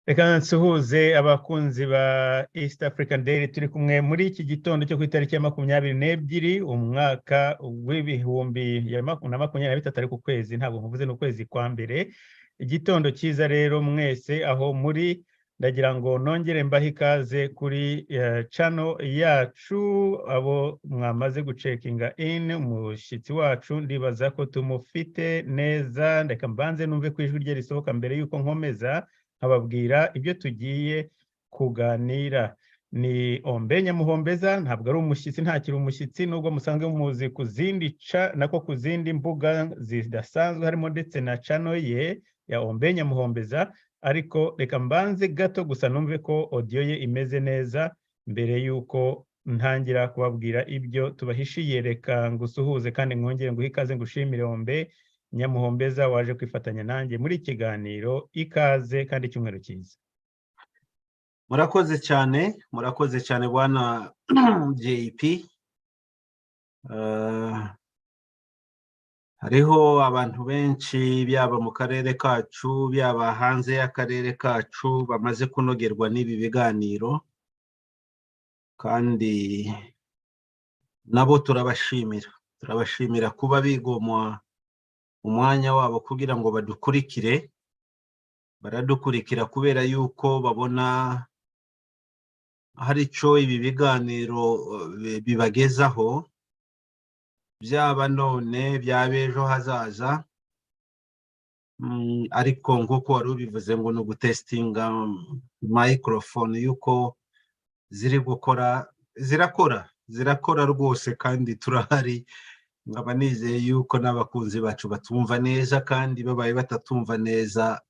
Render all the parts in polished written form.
Reka nsuhuze abakunzi ba East African Daily turi kumwe muri iki gitondo cyo ku itariki ya 22, umwaka w'2023, ariko ukwezi ntabwo nkuvuze, ni ukwezi kwa mbere. Igitondo cyiza rero mwese aho muri. Ndagira ngo nongere mbahe ikaze kuri channel yacu, abo mwamaze gucheckinga in. Umushyitsi wacu ndibaza ko tumufite neza. Reka mbanze numve ko ijwi rye risohoka mbere y'uko nkomeza nkababwira ibyo tugiye kuganira. Ni Ombe Nyamuhombeza, ntabwo ari umushyitsi, ntakiri umushyitsi, nubwo musanzwe muzi ku zindi ca nako ku zindi mbuga zidasanzwe, harimo ndetse na channel ye ya Ombe Nyamuhombeza. Ariko reka mbanze gato gusa numve ko audio ye imeze neza mbere y'uko ntangira kubabwira ibyo tubahishiye. Reka ngusuhuze kandi mwongere nguhe ikaze, ngushimire, Ombe Nyamuhombeza, waje kwifatanya nanjye muri iki kiganiro. Ikaze kandi icyumweru cyiza. Murakoze cyane, murakoze cyane, bwana JP. Hariho abantu benshi, byaba mu karere kacu, byaba hanze y'akarere kacu, bamaze kunogerwa n'ibi biganiro, kandi nabo turabashimira. Turabashimira kuba bigomwa umwanya wabo kugira ngo badukurikire. Baradukurikira kubera yuko babona hari icyo ibi biganiro bibagezaho, byaba none, byaba ejo hazaza. Ariko nk'uko wari ubivuze ngo ni ugutestinga microphone yuko ziri gukora, zirakora, zirakora rwose, kandi turahari. Nkaba nizeye yuko n'abakunzi bacu batumva neza, kandi babaye batatumva neza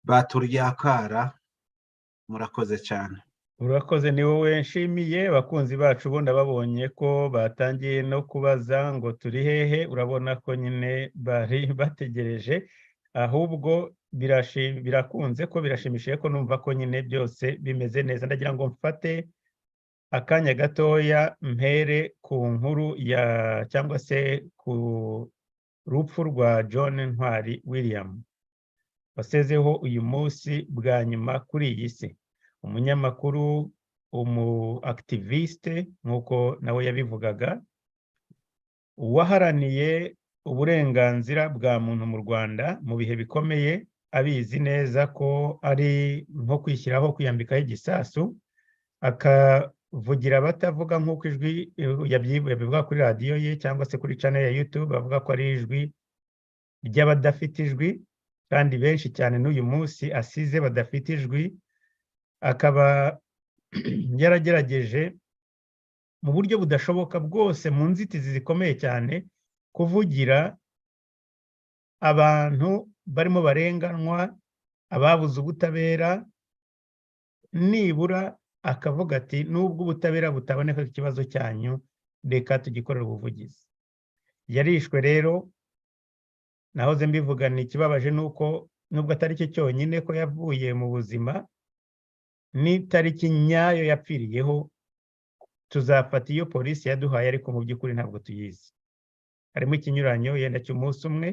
baturyakara. Murakoze cyane. Urakoze, ni wowe nshimiye. Abakunzi bacu bo ndababonye ko batangiye no kubaza ngo turi hehe. Urabona ko nyine bari bategereje. Ahubwo birakunze ko birashimishije ko numva ko nyine byose bimeze neza. Ndagira ngo mfate akanya gatoya mpere ku nkuru ya cyangwa se ku rupfu rwa John Ntwari William, wasezeho uyu munsi bwa nyuma kuri iyi si, umunyamakuru, umu activiste nk'uko nawe yabivugaga, waharaniye uburenganzira bwa muntu mu Rwanda mu bihe bikomeye, abizi neza ko ari nko kwishyiraho, kwiyambikaho igisasu, akavugira abatavuga, nk'uko ijwi yabivuga kuri radiyo ye cyangwa se kuri channel ya YouTube, avuga ko ari ijwi ry'abadafite ijwi, kandi benshi cyane n'uyu munsi asize badafite ijwi. Akaba yaragerageje mu buryo budashoboka bwose, mu nzitizi zikomeye cyane, kuvugira abantu barimo barenganwa, ababuze ubutabera, nibura akavuga ati: "Nubwo ubutabera butaboneka ku kibazo cyanyu, reka tugikorere ubuvugizi." Yarishwe rero. Nahoze mbivuga, ni ikibabaje ni uko nubwo atari cyo cyonyine ko yavuye mu buzima, n'itariki nyayo yapfiriyeho tuzafata iyo polisi yaduhaye, ariko mu by'ukuri ntabwo tuyizi. Harimo ikinyuranyo yenda cy'umunsi umwe,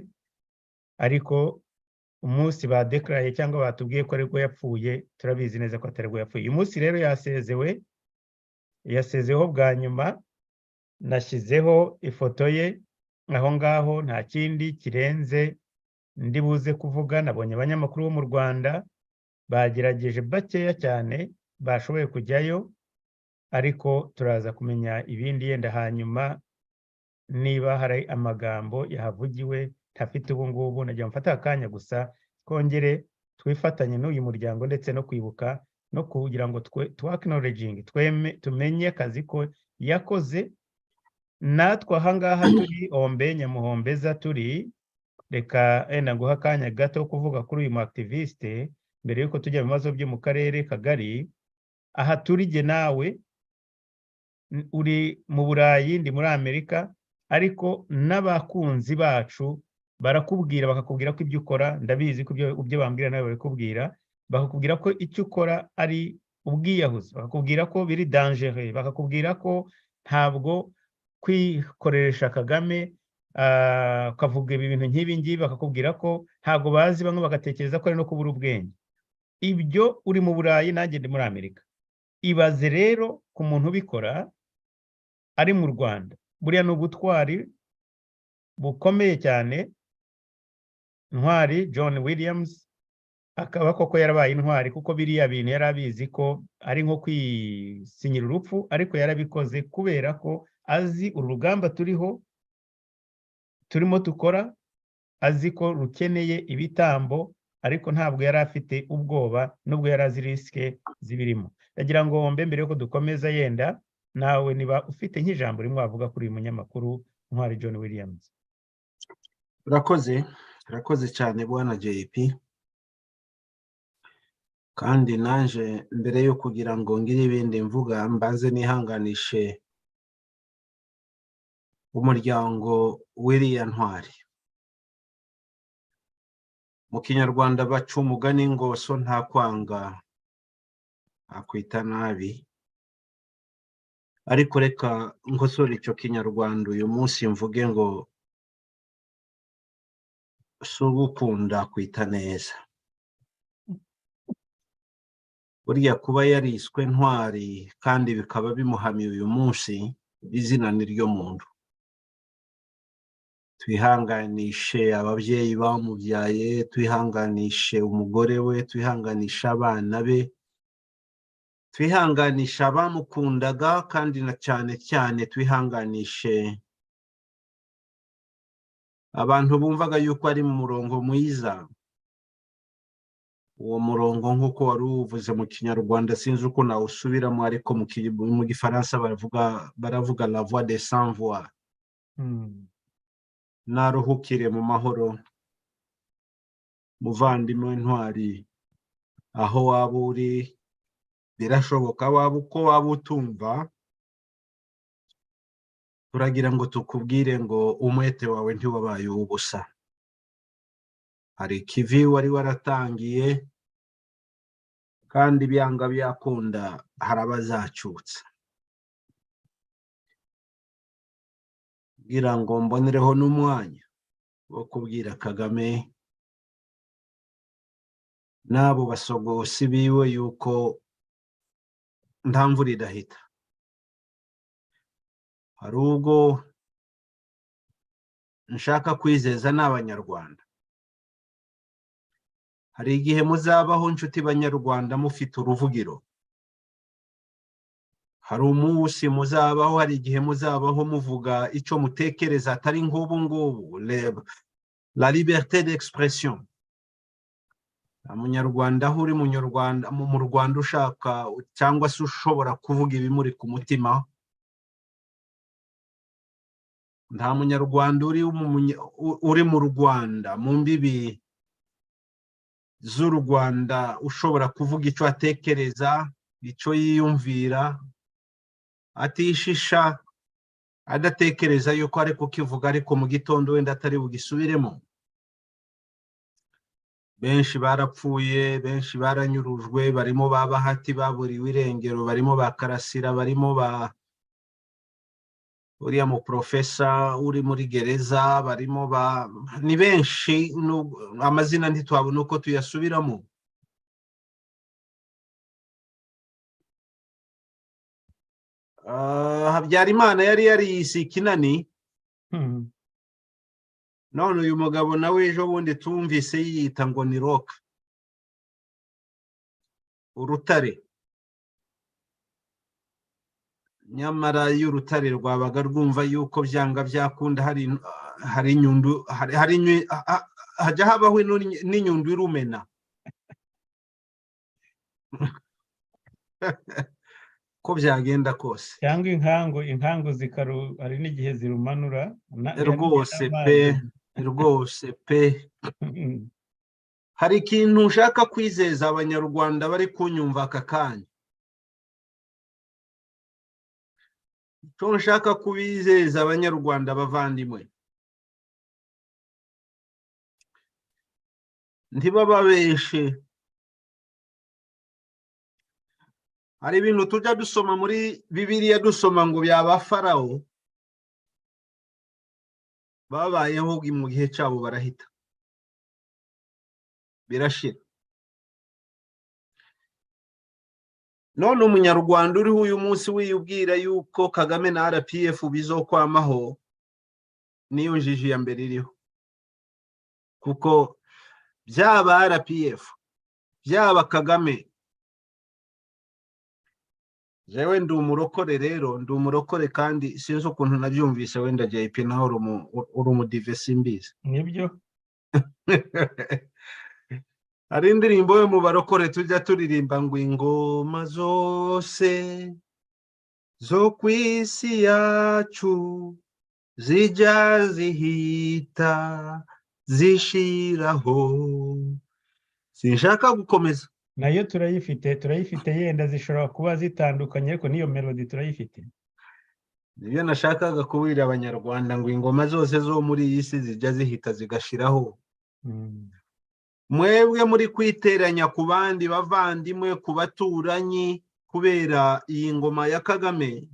ariko umunsi badeclaraye cyangwa batubwiye ko aribwo yapfuye, turabizi neza ko ataribwo yapfuye. Uyu munsi rero yasezewe, yasezeho bwa nyuma. Nashyizeho ifoto ye aho ngaho, nta kindi kirenze ndi buze kuvuga. Nabonye abanyamakuru bo mu Rwanda bagerageje, bakeya cyane bashoboye kujyayo, ariko turaza kumenya ibindi yenda hanyuma niba hari amagambo yahavugiwe ntafite ubu ngubu. Nagira mfate akanya gusa twongere twifatanye n'uyu muryango, ndetse no kwibuka no kugira ngo twacknowledginge, tumenye akazi ko yakoze. Natwe ahangaha turi, Ombe Nyamuhombeza turi, reka wenda nguha akanya gato kuvuga kuri uyu mu activiste mbere y'uko tujya mu bibazo byo mu karere kagari. Aha turi jye nawe, uri mu Burayi, ndi muri Amerika, ariko n'abakunzi bacu barakubwira, bakakubwira ko ibyo ukora, ndabizi ko ibyo bambwira nawe babikubwira, bakakubwira ko icyo ukora ari ubwiyahuzi, bakakubwira ko biri dangereux, bakakubwira ko ntabwo kwikoresha Kagame Ukavuga ibi bintu nk'ibi ngibi, bakakubwira ko ntabwo bazi, bamwe bagatekereza ko ari no kubura ubwenge. Ibyo uri mu Burayi, nanjye ndi muri Amerika. Ibaze rero ku muntu ubikora ari mu Rwanda. Buriya ni ubutwari bukomeye cyane. Ntwari John Williams akaba koko yarabaye intwari, kuko biriya bintu yari abizi ko ari nko kwisinyira urupfu, ariko yarabikoze kubera ko azi uru rugamba turiho, turimo dukora, azi ko rukeneye ibitambo, ariko ntabwo yari afite ubwoba nubwo yari azi risques zibirimo. Ndagira ngo mbe mbere yuko dukomeza, yenda nawe niba ufite nk'ijambo rimwe wavuga kuri uyu munyamakuru Ntwari John Williams. Urakoze, urakoze cyane, bwana JP. Kandi naje mbere yo kugira ngo ngire ibindi mvuga, mbanze nihanganishe umuryango w'iriya ntwari. Mu Kinyarwanda baca umugani ngo so nta kwanga akwita nabi, ariko reka nkosore icyo Kinyarwanda uyu munsi, mvuge ngo si ugukunda kwita neza. Burya kuba yariswe Ntwari kandi bikaba bimuhamiye uyu munsi, izina ni ryo muntu. Twihanganishe ababyeyi bamubyaye, twihanganishe umugore we, twihanganishe abana be, twihanganishe abamukundaga, kandi na cyane cyane twihanganishe abantu bumvaga yuko ari mu murongo mwiza. Uwo murongo, nk'uko wari uwuvuze mu Kinyarwanda, sinzi uko nawusubiramo, ariko mu Gifaransa baravuga "la voix des sans voix". Naruhukire mu mahoro, muvandimwe Ntwari, aho waba uri. Birashoboka waba uko waba utumva, turagira ngo tukubwire ngo umwete wawe ntiwabaye uw'ubusa. Hari ikivi wari waratangiye, kandi byanga byakunda hari abazacutsa. Kugira ngo mbonereho n'umwanya wo kubwira Kagame n'abo basogosi biwe yuko nta mvura idahita. Hari ubwo nshaka kwizeza n'Abanyarwanda, hari igihe muzabaho, inshuti Banyarwanda, mufite uruvugiro. Hari umunsi muzabaho, hari igihe muzabaho muvuga icyo mutekereza, atari nk'ubu ngubu, la liberté d'expression. Munyarwanda, aho uri munyarwanda mu Rwanda ushaka cyangwa se ushobora kuvuga ibimuri ku mutima, nta Munyarwanda uri mu Rwanda, mu mbibi z'u Rwanda, ushobora kuvuga icyo atekereza, icyo yiyumvira, atishisha, adatekereza yuko ari kukivuga ariko mu gitondo wenda atari bugisubiremo. Benshi barapfuye, benshi baranyurujwe, barimo ba Bahati baburiwe irengero, barimo ba Karasira, barimo ba uriya muprofesa uri muri gereza, barimo ba, ni benshi, amazina ntitwabona uko tuyasubiramo. Habyarimana yari yariyise Ikinani. None uyu mugabo nawe ejo bundi tumvise yiyita ngo ni rock, urutare. Nyamara iyo urutare rwabaga rwumva yuko byanga byakunda hari inyundu, hajya habaho n'inyundu irumena, ko byagenda kose. Cyangwa inkangu, inkangu zikaru, hari n'igihe zirumanura. Rwose pe, rwose pe. Hari ikintu ushaka kwizeza Abanyarwanda bari kunyumva aka kanya. Icyo nshaka kubizeza Abanyarwanda bavandimwe, ntibababeshe. Hari ibintu tujya dusoma muri Bibiliya, dusoma ngo byaba Farawo. Babayeho mu gihe cyabo, barahita birashira. None Umunyarwanda uriho uyu munsi wiyubwira yuko Kagame na RPF bizokwamaho, niyo njiji ya mbere iriho, kuko byaba RPF, byaba Kagame, jewe ndi umurokore. Rero ndi umurokore, kandi sinzi ukuntu nabyumvise, wenda JP nawe uri umudive, simbizi. Nibyo. Hari indirimbo yo mu barokore tujya turirimba ngo: "Ingoma zose zo ku isi yacu zijya zihita zishiraho." Sinshaka gukomeza. Nayo turayifite, turayifite. Yenda zishobora kuba zitandukanye, ariko n'iyo melody turayifite. Nibyo nashakaga kubwira Abanyarwanda, ngo ingoma zose zo muri iyi si zijya zihita zigashiraho. Mwebwe muri kwiteranya ku bandi bavandimwe, ku baturanyi, kubera iyi ngoma ya Kagame,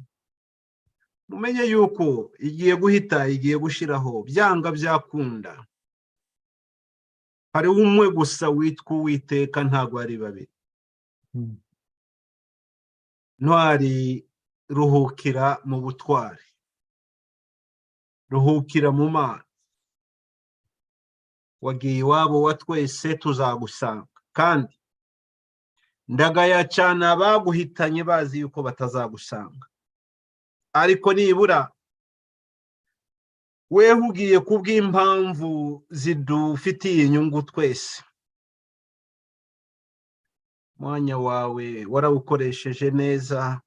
mumenye yuko igiye guhita, igiye gushiraho, byanga byakunda. Hariho umwe gusa witwa Uwiteka, ntabwo ari babiri. Ntwari, ruhukira mu butwari, ruhukira mu Mana. Wagiye iwabo wa twese, tuzagusanga. Kandi ndagaya cyane abaguhitanye bazi yuko batazagusanga, ariko nibura weho ugiye kubw'impamvu zidufitiye inyungu twese. Umwanya wawe warawukoresheje neza,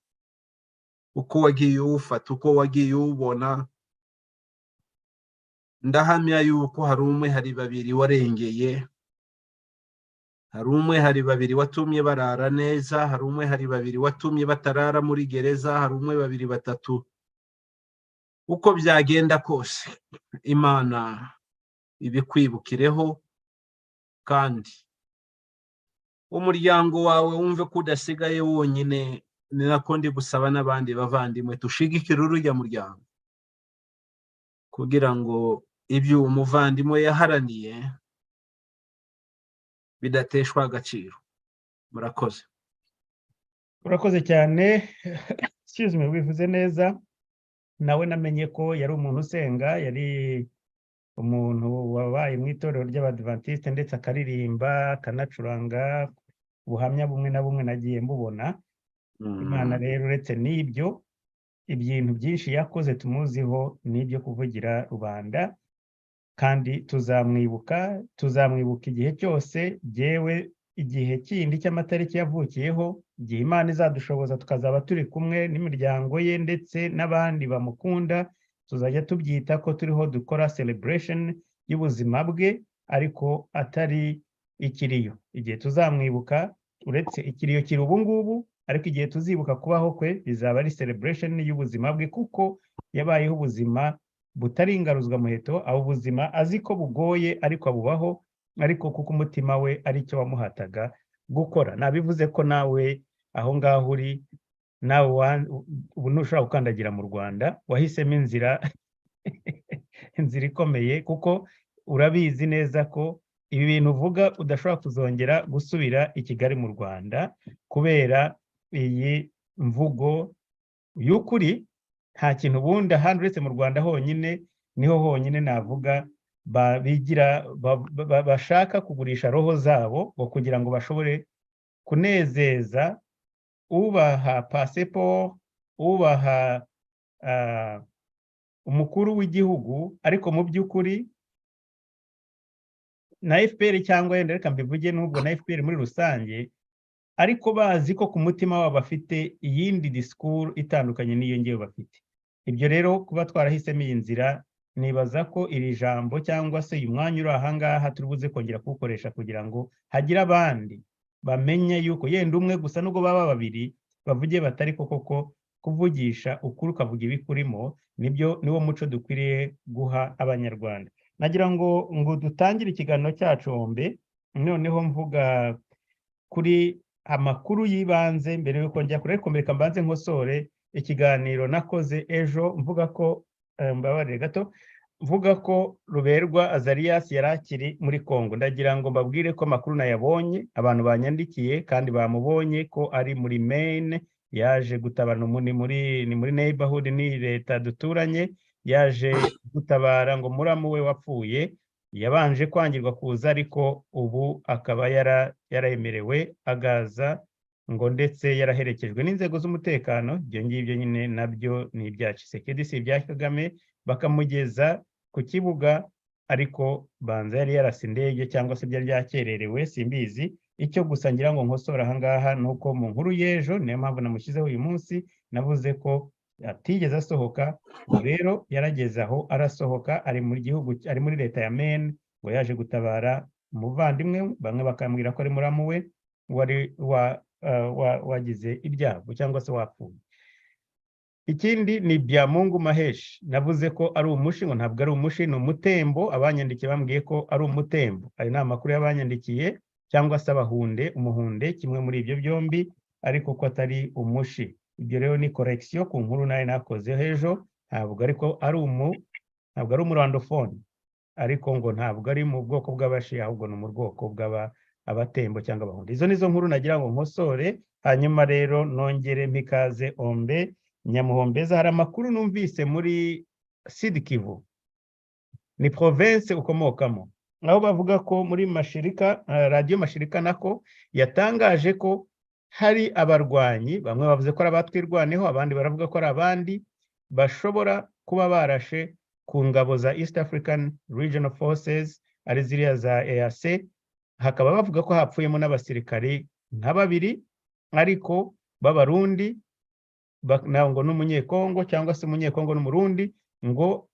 uko wagiye uwufata, uko wagiye uwubona. Ndahamya yuko hari umwe, hari babiri warengeye, hari umwe, hari babiri watumye barara neza, hari umwe, hari babiri watumye batarara muri gereza, hari umwe, babiri, batatu. Uko byagenda kose, Imana ibikwibukireho, kandi umuryango wawe wumve ko udasigaye wonyine. Ni nako ndi gusaba n'abandi bavandimwe, dushigikire urujya muryango kugira ngo ibyo uwo muvandimwe yaharaniye bidateshwa agaciro. Murakoze. Urakoze cyane. Excuse me, wivuze neza. Nawe namenye ko yari umuntu usenga, yari umuntu wabaye mu itorero ry'Abadivantisite, ndetse akaririmba, akanacuranga. Ubuhamya bumwe na bumwe nagiye mbubona. Imana rero, uretse n'ibyo, ibintu byinshi yakoze tumuziho n'ibyo kuvugira rubanda, kandi tuzamwibuka, tuzamwibuka igihe cyose. Jyewe igihe kindi cy'amatariki yavukiyeho, igihe Imana izadushoboza tukazaba turi kumwe n'imiryango ye ndetse n'abandi bamukunda, tuzajya tubyita ko turiho dukora celebration y'ubuzima bwe, ariko atari ikiriyo. Igihe tuzamwibuka, uretse ikiriyo kiri ubu ngubu, ariko igihe tuzibuka kubaho kwe bizaba ari celebration y'ubuzima bwe, kuko yabayeho ubuzima butari ingaruzwamuheto, aho ubuzima azi ko bugoye ariko abubaho, ariko kuko umutima we ari cyo wamuhataga gukora. Nabivuze ko nawe aho ngaho uri, nawe ubu ntushobora gukandagira mu Rwanda. Wahisemo inzira ikomeye, kuko urabizi neza ko ibi bintu uvuga udashobora kuzongera gusubira i Kigali mu Rwanda kubera iyi mvugo y'ukuri. Nta kintu ubundi ahandi uretse mu Rwanda honyine, niho honyine navuga bigira bashaka kugurisha roho zabo ngo kugira ngo bashobore kunezeza ubaha pasiporo, ubaha umukuru w'igihugu. Ariko mu by'ukuri na FPR, cyangwa wenda reka mbivuge n'ubwo na FPR muri rusange, ariko bazi ko ku mutima wabo bafite iyindi disikuru itandukanye n'iyo ngiyo bafite. Ibyo rero, kuba twarahisemo iyi nzira, nibaza ko iri jambo cyangwa se uyu mwanya uri aha ngaha turi buze kongera kuwukoresha kugira ngo hagire abandi bamenye yuko yenda umwe gusa, nubwo baba babiri, bavuge batari ko koko kuvugisha ukuri, ukavuga ibikurimo, nibyo, niwo muco dukwiriye guha Abanyarwanda. Nagira ngo dutangire ikiganiro cyacu mbe noneho mvuga kuri amakuru y'ibanze mbere y'uko njya kure, ariko mbere mbanze nkosore ikiganiro nakoze ejo mvuga ko, mbabarire gato, Mvuga ko Ruberwa Azarias yari akiri muri Congo. Ndagira ngo mbabwire ko amakuru nayabonye, abantu banyandikiye kandi bamubonye ko ari muri Maine, yaje gutabara ni muri neighborhood, ni leta duturanye, yaje gutabara ngo muramu we wapfuye. Yabanje kwangirwa kuza, ariko ubu akaba yarayemerewe agaza, ngo ndetse yaraherekejwe n'inzego z'umutekano. Ibyo ngibyo nyine nabyo ni ibya Tshisekedi, si ibya Kagame. Bakamugeza ku kibuga, ariko banza yari yarasa indege cyangwa se byari byakererewe, simbizi. Icyo gusa ngira ngo nkosora ahangaha ni uko mu nkuru y'ejo, niyo mpamvu namushyizeho uyu munsi, navuze ko atigeze asohoka. Ubu rero yarageze aho arasohoka, ari mu gihugu, ari muri leta ya Maine, ngo yaje gutabara umuvandimwe, bamwe bakambwira ko ari muramu we wari wagize ibyago cyangwa se wapfuye. Ikindi ni Byamungu Maheshi, navuze ko ari Umushi, ngo ntabwo ari Umushi, ni Umutembo. Abanyandikiye bambwiye ko ari Umutembo, ayo ni amakuru y'abanyandikiye, cyangwa se Abahunde, Umuhunde, kimwe muri ibyo byombi, ariko ko atari Umushi. Ibyo rero ni correction ku nkuru nayo nakoze ejo. Ntabwo ariko ari umu ntabwo ari Umurwandophone, ariko ngo ntabwo ari mu bwoko bw'Abashi, ahubwo ni mu bwoko bw'aba Abatembo cyangwa Abahunde. Izo nizo nkuru nagira ngo nkosore. Hanyuma rero nongere mpikaze Ombe Nyamuhombeza. Hari amakuru numvise muri Sud Kivu, ni province ukomokamo, aho bavuga ko muri Mashirika, radiyo Mashirika nako yatangaje ko hari abarwanyi, bamwe bavuze ko ari abatwirwaneho, abandi baravuga ko ari abandi, bashobora kuba barashe ku ngabo za East African Regional Forces, ari ziriya za EAC, hakaba bavuga ko hapfuyemo n'abasirikari nka babiri, ariko b'Abarundi ngo n'Umunyekongo, cyangwa se Umunyekongo n'Umurundi, ngo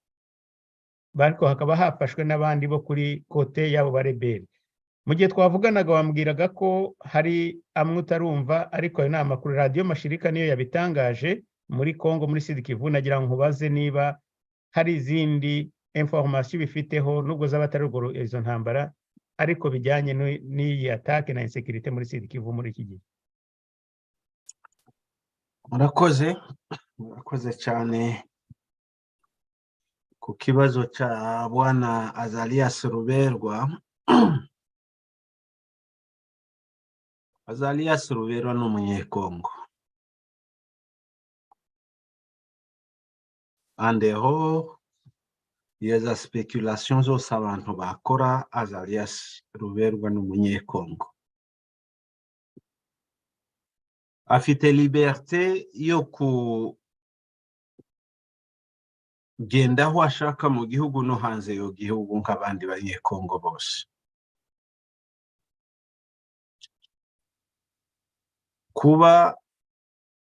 ariko hakaba hafashwe n'abandi bo kuri côté y'abo bareberi. Mu gihe twavuganaga wambwiraga ko hari amwe utarumva, ariko ayo ni amakuru, radiyo Mashirika niyo yabitangaje muri Congo, muri Sud Kivu. Nagira ngo nkubaze niba hari izindi information bifiteho, nubwo zaba atari urwo izo ntambara, ariko bijyanye n'iyi attaque na insécurité muri Sud Kivu muri iki gihe. Murakoze, murakoze cyane. Ku kibazo cya bwana Azalias Ruberwa, Azalias Ruberwa ni Umunyekongo, andeho iyo za speculation zose abantu bakora, Azalias Ruberwa ni Umunyekongo, afite liberté yo kugenda aho ashaka mu gihugu no hanze y'igihugu nk'abandi Banyekongo bose. Kuba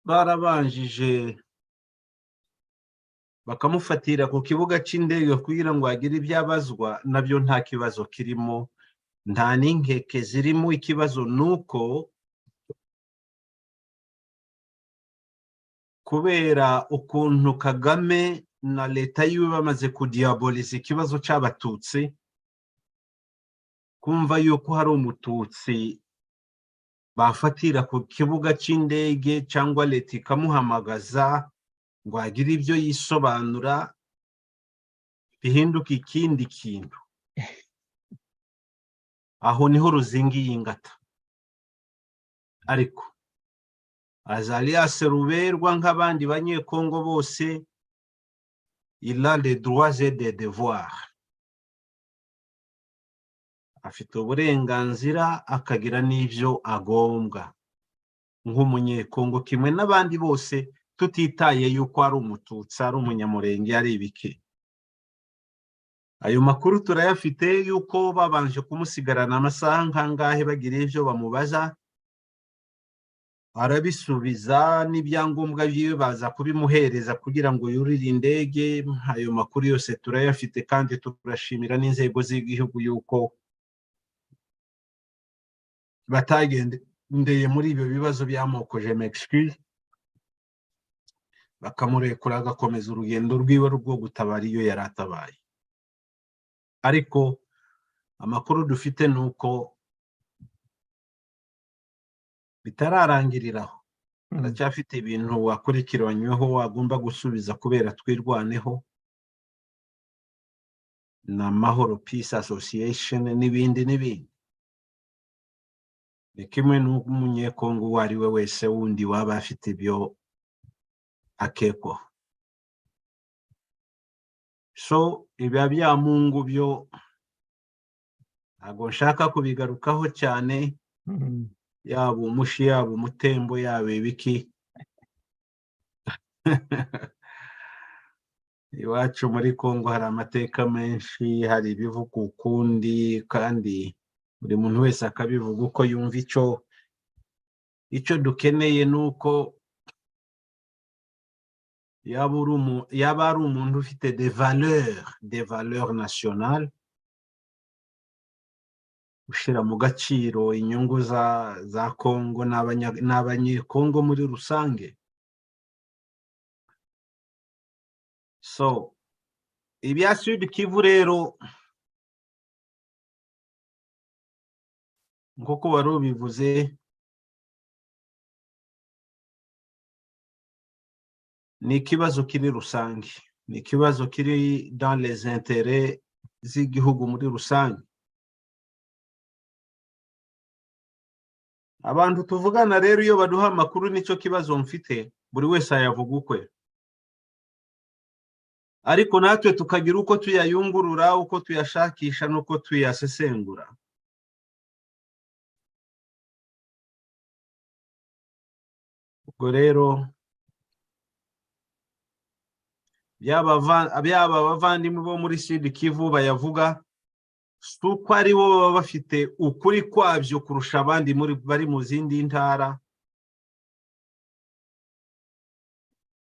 barabanjije bakamufatira ku kibuga cy'indege kugira ngo agire ibyo abazwa, nabyo nta kibazo kirimo, nta n'inkeke zirimo. Ikibazo ni uko kubera ukuntu Kagame na leta yiwe bamaze kudiaboliza ikibazo cy'Abatutsi, kumva yuko hari Umututsi bafatira ku kibuga cy'indege cyangwa leta ikamuhamagaza ngo agire ibyo yisobanura, bihinduka ikindi kintu. Aho niho ruzingiye ingata. Ariko Azalias Ruberwa, nk'abandi Banyekongo bose, il a les droits et des devoirs, afite uburenganzira akagira n'ibyo agombwa nk'Umunyekongo kimwe n'abandi bose, tutitaye yuko ari Umututsi, ari Umunyamurenge, ari ibiki. Ayo makuru turayafite yuko babanje kumusigarana amasaha nkangahe, bagira ibyo bamubaza, arabisubiza, n'ibyangombwa byiwe baza kubimuhereza kugira ngo yurire indege. Ayo makuru yose turayafite, kandi turashimira n'inzego z'igihugu yuko batagendeye muri ibyo bibazo by'amoko, je m'excuse, bakamurekura agakomeza urugendo rwiwe rwo gutabara iyo yari atabaye. Ariko amakuru dufite ni uko bitararangiriraho, aracyafite ibintu wakurikiranyweho wagomba gusubiza kubera Twirwaneho. Na Mahoro Peace Association n'ibindi n'ibindi. Ni kimwe n'umunyekongo uwo ari we wese wundi waba afite ibyo akekwaho. So ibya Byamungu byo ntabwo nshaka kubigarukaho cyane, yaba umushi, yaba umutembo, yaba ibiki. Iwacu muri Kongo hari amateka menshi, hari ibivugwa ukundi, kandi buri muntu wese akabivuga uko yumva. Icyo dukeneye ni uko yaba ari umuntu ufite des valeurs nationales, ushyira mu gaciro inyungu za Kongo n'Abanyekongo muri rusange. So ibya Sud Kivu rero, nk'uko wari ubivuze, ni ikibazo kiri rusange, ni ikibazo kiri dans les intérêts z'igihugu muri rusange. Abantu tuvugana rero iyo baduha amakuru, nicyo kibazo mfite, buri wese ayavuga ukwe, ariko natwe tukagira uko tuyayungurura, uko tuyashakisha n'uko tuyasesengura. Ubwo rero byaba abavandimwe bo muri Sud Kivu bayavuga, si uko ari bo baba bafite ukuri kwabyo kurusha abandi bari mu zindi ntara,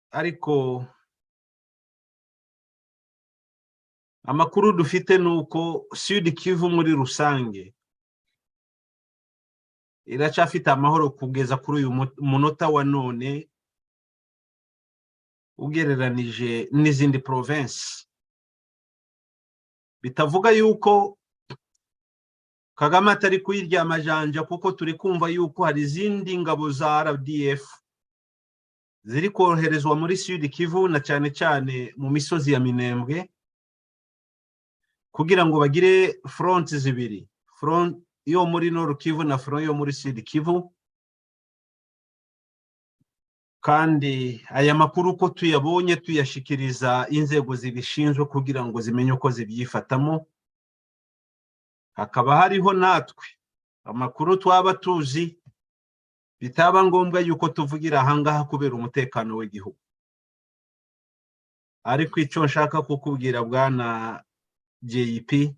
ariko amakuru dufite ni uko Sud Kivu muri rusange iracyafite amahoro kugeza kuri uyu munota wa none, ugereranije n'izindi province. Bitavuga yuko Kagame atari kuyirya amajanja, kuko turi kumva yuko hari izindi ngabo za RDF ziri koherezwa muri Sud Kivu, na cyane cyane mu misozi ya Minembwe, kugira ngo bagire front zibiri, front yo muri Nord Kivu na front yo muri Sud Kivu. Kandi aya makuru uko tuyabonye tuyashikiriza inzego zibishinzwe kugira ngo zimenye uko zibyifatamo. Hakaba hariho natwe amakuru twaba tuzi bitaba ngombwa yuko tuvugira ahangaha kubera umutekano w'igihugu. Ariko icyo nshaka kukubwira, bwana JP,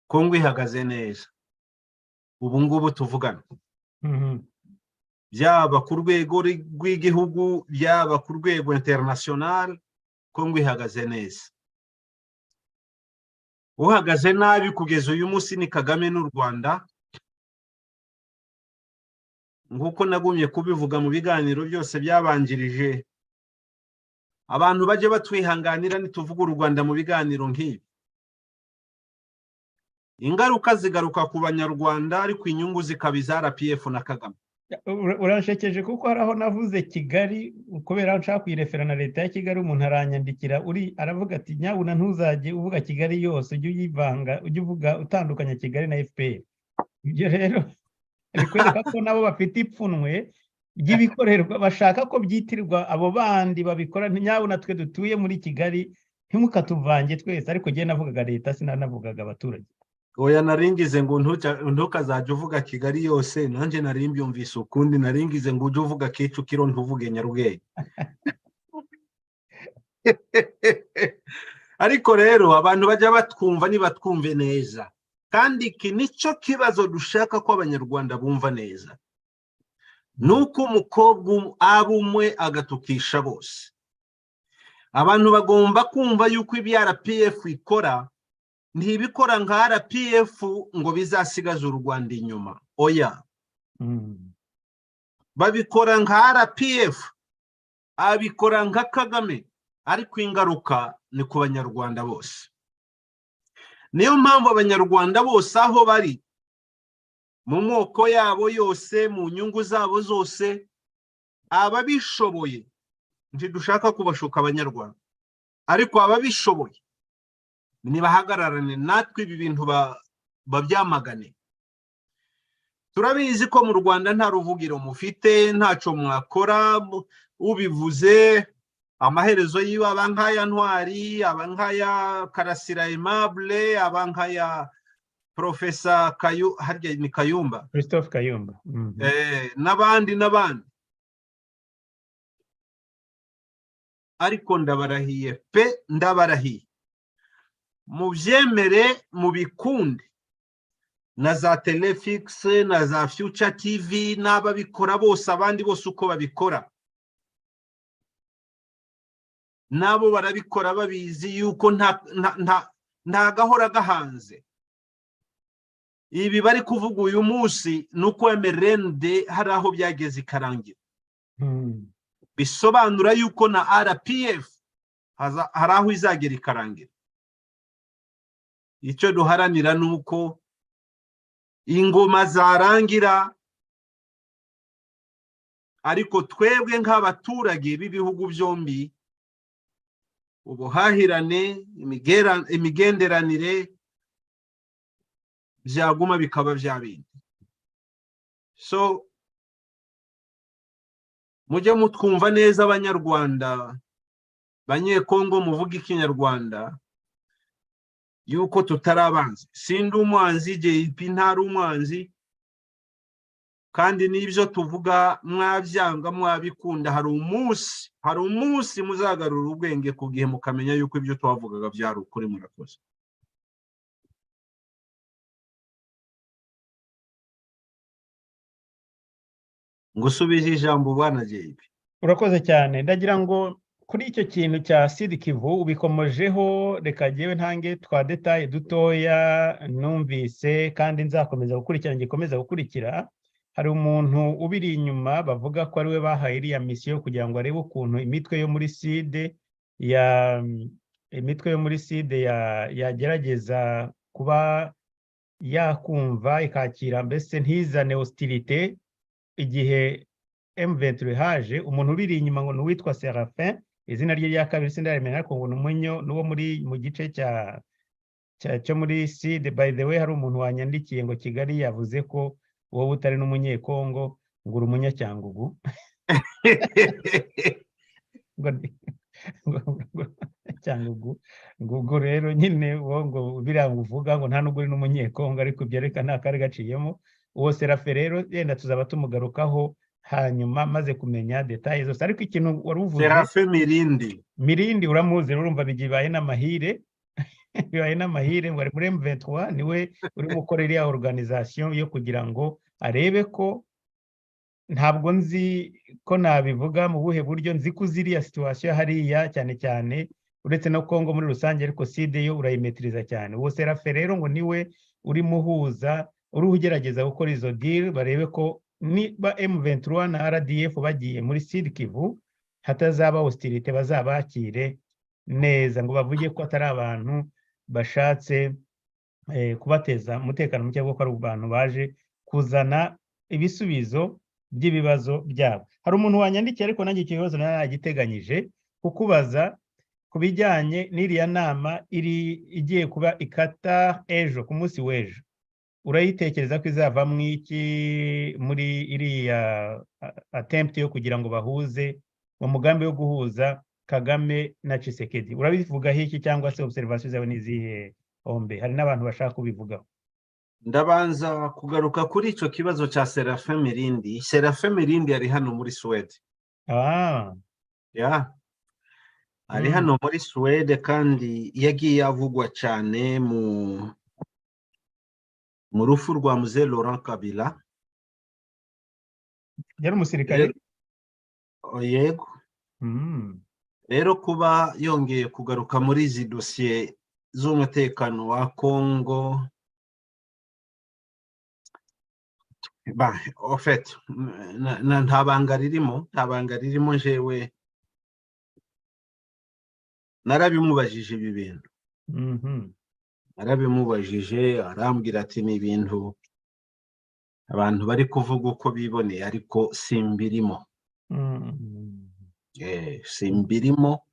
Kongo ihagaze neza ubu ngubu tuvugana, byaba ku rwego rw'igihugu, byaba ku rwego international, Kongo ihagaze neza. Uhagaze nabi kugeza uyu munsi ni Kagame n'u Rwanda, nk'uko nagumye kubivuga mu biganiro byose byabanjirije. Abantu bajye batwihanganira nituvuga u Rwanda mu biganiro nk'ibi, ingaruka zigaruka ku Banyarwanda, ariko inyungu zikaba iza RPF na Kagame. Uranshekeje, kuko hari aho navuze Kigali kubera aho nshaka kuyirefera na leta ya Kigali, umuntu aranyandikira uri aravuga ati: "Nyabuna ntuzajye uvuga Kigali yose, ujye uyivanga, ujye uvuga utandukanya Kigali na FPR." Ibyo rero bikwereka ko nabo bafite ipfunwe ry'ibikorerwa, bashaka ko byitirwa abo bandi babikora. Nyabuna twe dutuye muri Kigali ntimukatuvange twese. Ariko njye navugaga leta, sinanavugaga abaturage. Oya, naringize ngo ntukazajya uvuga Kigali yose. Nanjye nari mbyumvise ukundi, naringize ngo ujye uvuga Kicukiro ntuvuge Nyarugenge. Ariko rero abantu bajya batwumva nibatwumve neza, kandi iki nicyo kibazo dushaka ko Abanyarwanda bumva neza, ni uko umukobwa aba umwe agatukisha bose. Abantu bagomba kumva yuko ibyo RPF ikora ntibikora nka RPF ngo bizasigaze u Rwanda inyuma, oya. Babikora nka RPF, abikora nka Kagame, ariko ingaruka ni ku Banyarwanda bose. Niyo mpamvu Abanyarwanda bose aho bari, mu moko yabo yose, mu nyungu zabo zose, ababishoboye, ntidushaka kubashuka Abanyarwanda, Ariko ababishoboye nibahagararane natwe, ibi bintu babyamagane. Turabizi ko mu Rwanda nta ruvugiro mufite, ntacyo mwakora. Ubivuze amaherezo yiwe aba nk'aya Ntwari, aba nk'aya Karasira Aimable, aba nk'aya Profesa Kayu, harya ni Kayumba? Christophe Kayumba. N'abandi n'abandi. Ariko ndabarahiye pe, ndabarahiye, mubyemere mubikunde, na za Telefikisi na za Future TV n'ababikora bose, abandi bose uko babikora nabo barabikora babizi yuko nta gahora gahanze. Ibi bari kuvuga uyu munsi ni uko MRND hari aho byageze ikarangira, bisobanura yuko na RPF hari aho izagera ikarangira. Icyo duharanira ni uko ingoma zarangira, ariko twebwe nk'abaturage b'ibihugu byombi, ubuhahirane, imigenderanire byaguma bikaba bya bindi. So mujye mutwumva neza, Abanyarwanda, Banyekongo muvuga Ikinyarwanda, yuko tutari abanzi. Sindi umwanzi, JP ntari umwanzi, kandi n'ibyo tuvuga mwabyanga mwabikunda, hari umunsi muzagarura ubwenge ku gihe, mukamenya yuko ibyo twavugaga byari ukuri. Murakoze. Ngusubije ijambo, bwana JP. Urakoze cyane. Ndagira ngo kuri icyo kintu cya Sud Kivu ubikomojeho, reka jyewe ntange twa détails dutoya numvise kandi nzakomeza gukurikira, ngikomeza gukurikira. Hari umuntu ubiri inyuma bavuga ko ariwe bahaye iriya mission kugira ngo arebe ukuntu imitwe yo muri Sud yagerageza kuba yakumva ikakira, mbese ntizane hostilité igihe M23 haje. Umuntu ubiri inyuma ngo ni uwitwa Seraphin, izina rye rya kabiri sindarimenya, ariko ngo ni umunyo n'uwo muri mu gice cya cyo muri Sud. By the way, hari umuntu wanyandikiye ngo Kigali yavuze ko wowe utari n'Umunyekongo, ngo uri Umunyacyangugu, ngo Cyangugu, ngo ubwo rero nyine wowe ngo biriya ngo uvuga ngo nta nubwo uri n'Umunyekongo. Ariko ibyo reka nta kari gaciyemo. Uwo Serafe rero yenda tuzaba tumugarukaho hanyuma maze kumenya détails zose. Ariko ikintu wari uvuze... Serafe Mirindi. Mirindi uramuzi, urumva bibaye n'amahire, bibaye n'amahire ngo ari muri M23, niwe urimo gukora iriya organisation yo kugira ngo arebe ko, ntabwo nzi ko nabivuga mu buhe buryo, nzi ko uzi iriya situation hariya cyane cyane, uretse no Congo muri rusange, ariko Sud yo urayimetiriza cyane. Uwo Serafe rero ngo niwe urimo uhuza, uriho ugerageza gukora izo deal, barebe ko niba M23 na RDF bagiye muri Sud Kivu hatazaba hostilité, bazabakire neza, ngo bavuge ko atari abantu bashatse kubateza umutekano muke, kuko ari abantu baje kuzana ibisubizo by'ibibazo byabo. Hari umuntu wanyandikiye, ariko nanjye icyo kibazo naragiteganyije kukubaza, ku bijyanye n'iriya nama iri igiye kuba i Qatar ejo, ku munsi w'ejo. Urayitekereza ko izavamo iki muri iriya attempt yo kugira ngo bahuze, mu mugambi wo guhuza Kagame na Tshisekedi? Urabivugaho iki, cyangwa se observation zawe ni izihe, Ombe? Hari n'abantu bashaka kubivugaho. Ndabanza kugaruka kuri icyo kibazo cya Serafin Mirindi. Serafin Mirindi ari hano muri Suwede. Ya, ari hano muri Suwede, kandi yagiye avugwa cyane mu rupfu rwa Muze Laurent Kabila. Yari umusirikare? Yego. Rero kuba yongeye kugaruka muri izi dosiye z'umutekano wa Congo, ba en fait nta banga ririmo, nta banga ririmo. Jewe narabimubajije ibi bintu, narabimubajije, arambwira ati ni ibintu abantu bari kuvuga uko biboneye, ariko simbirimo. Simbirimo.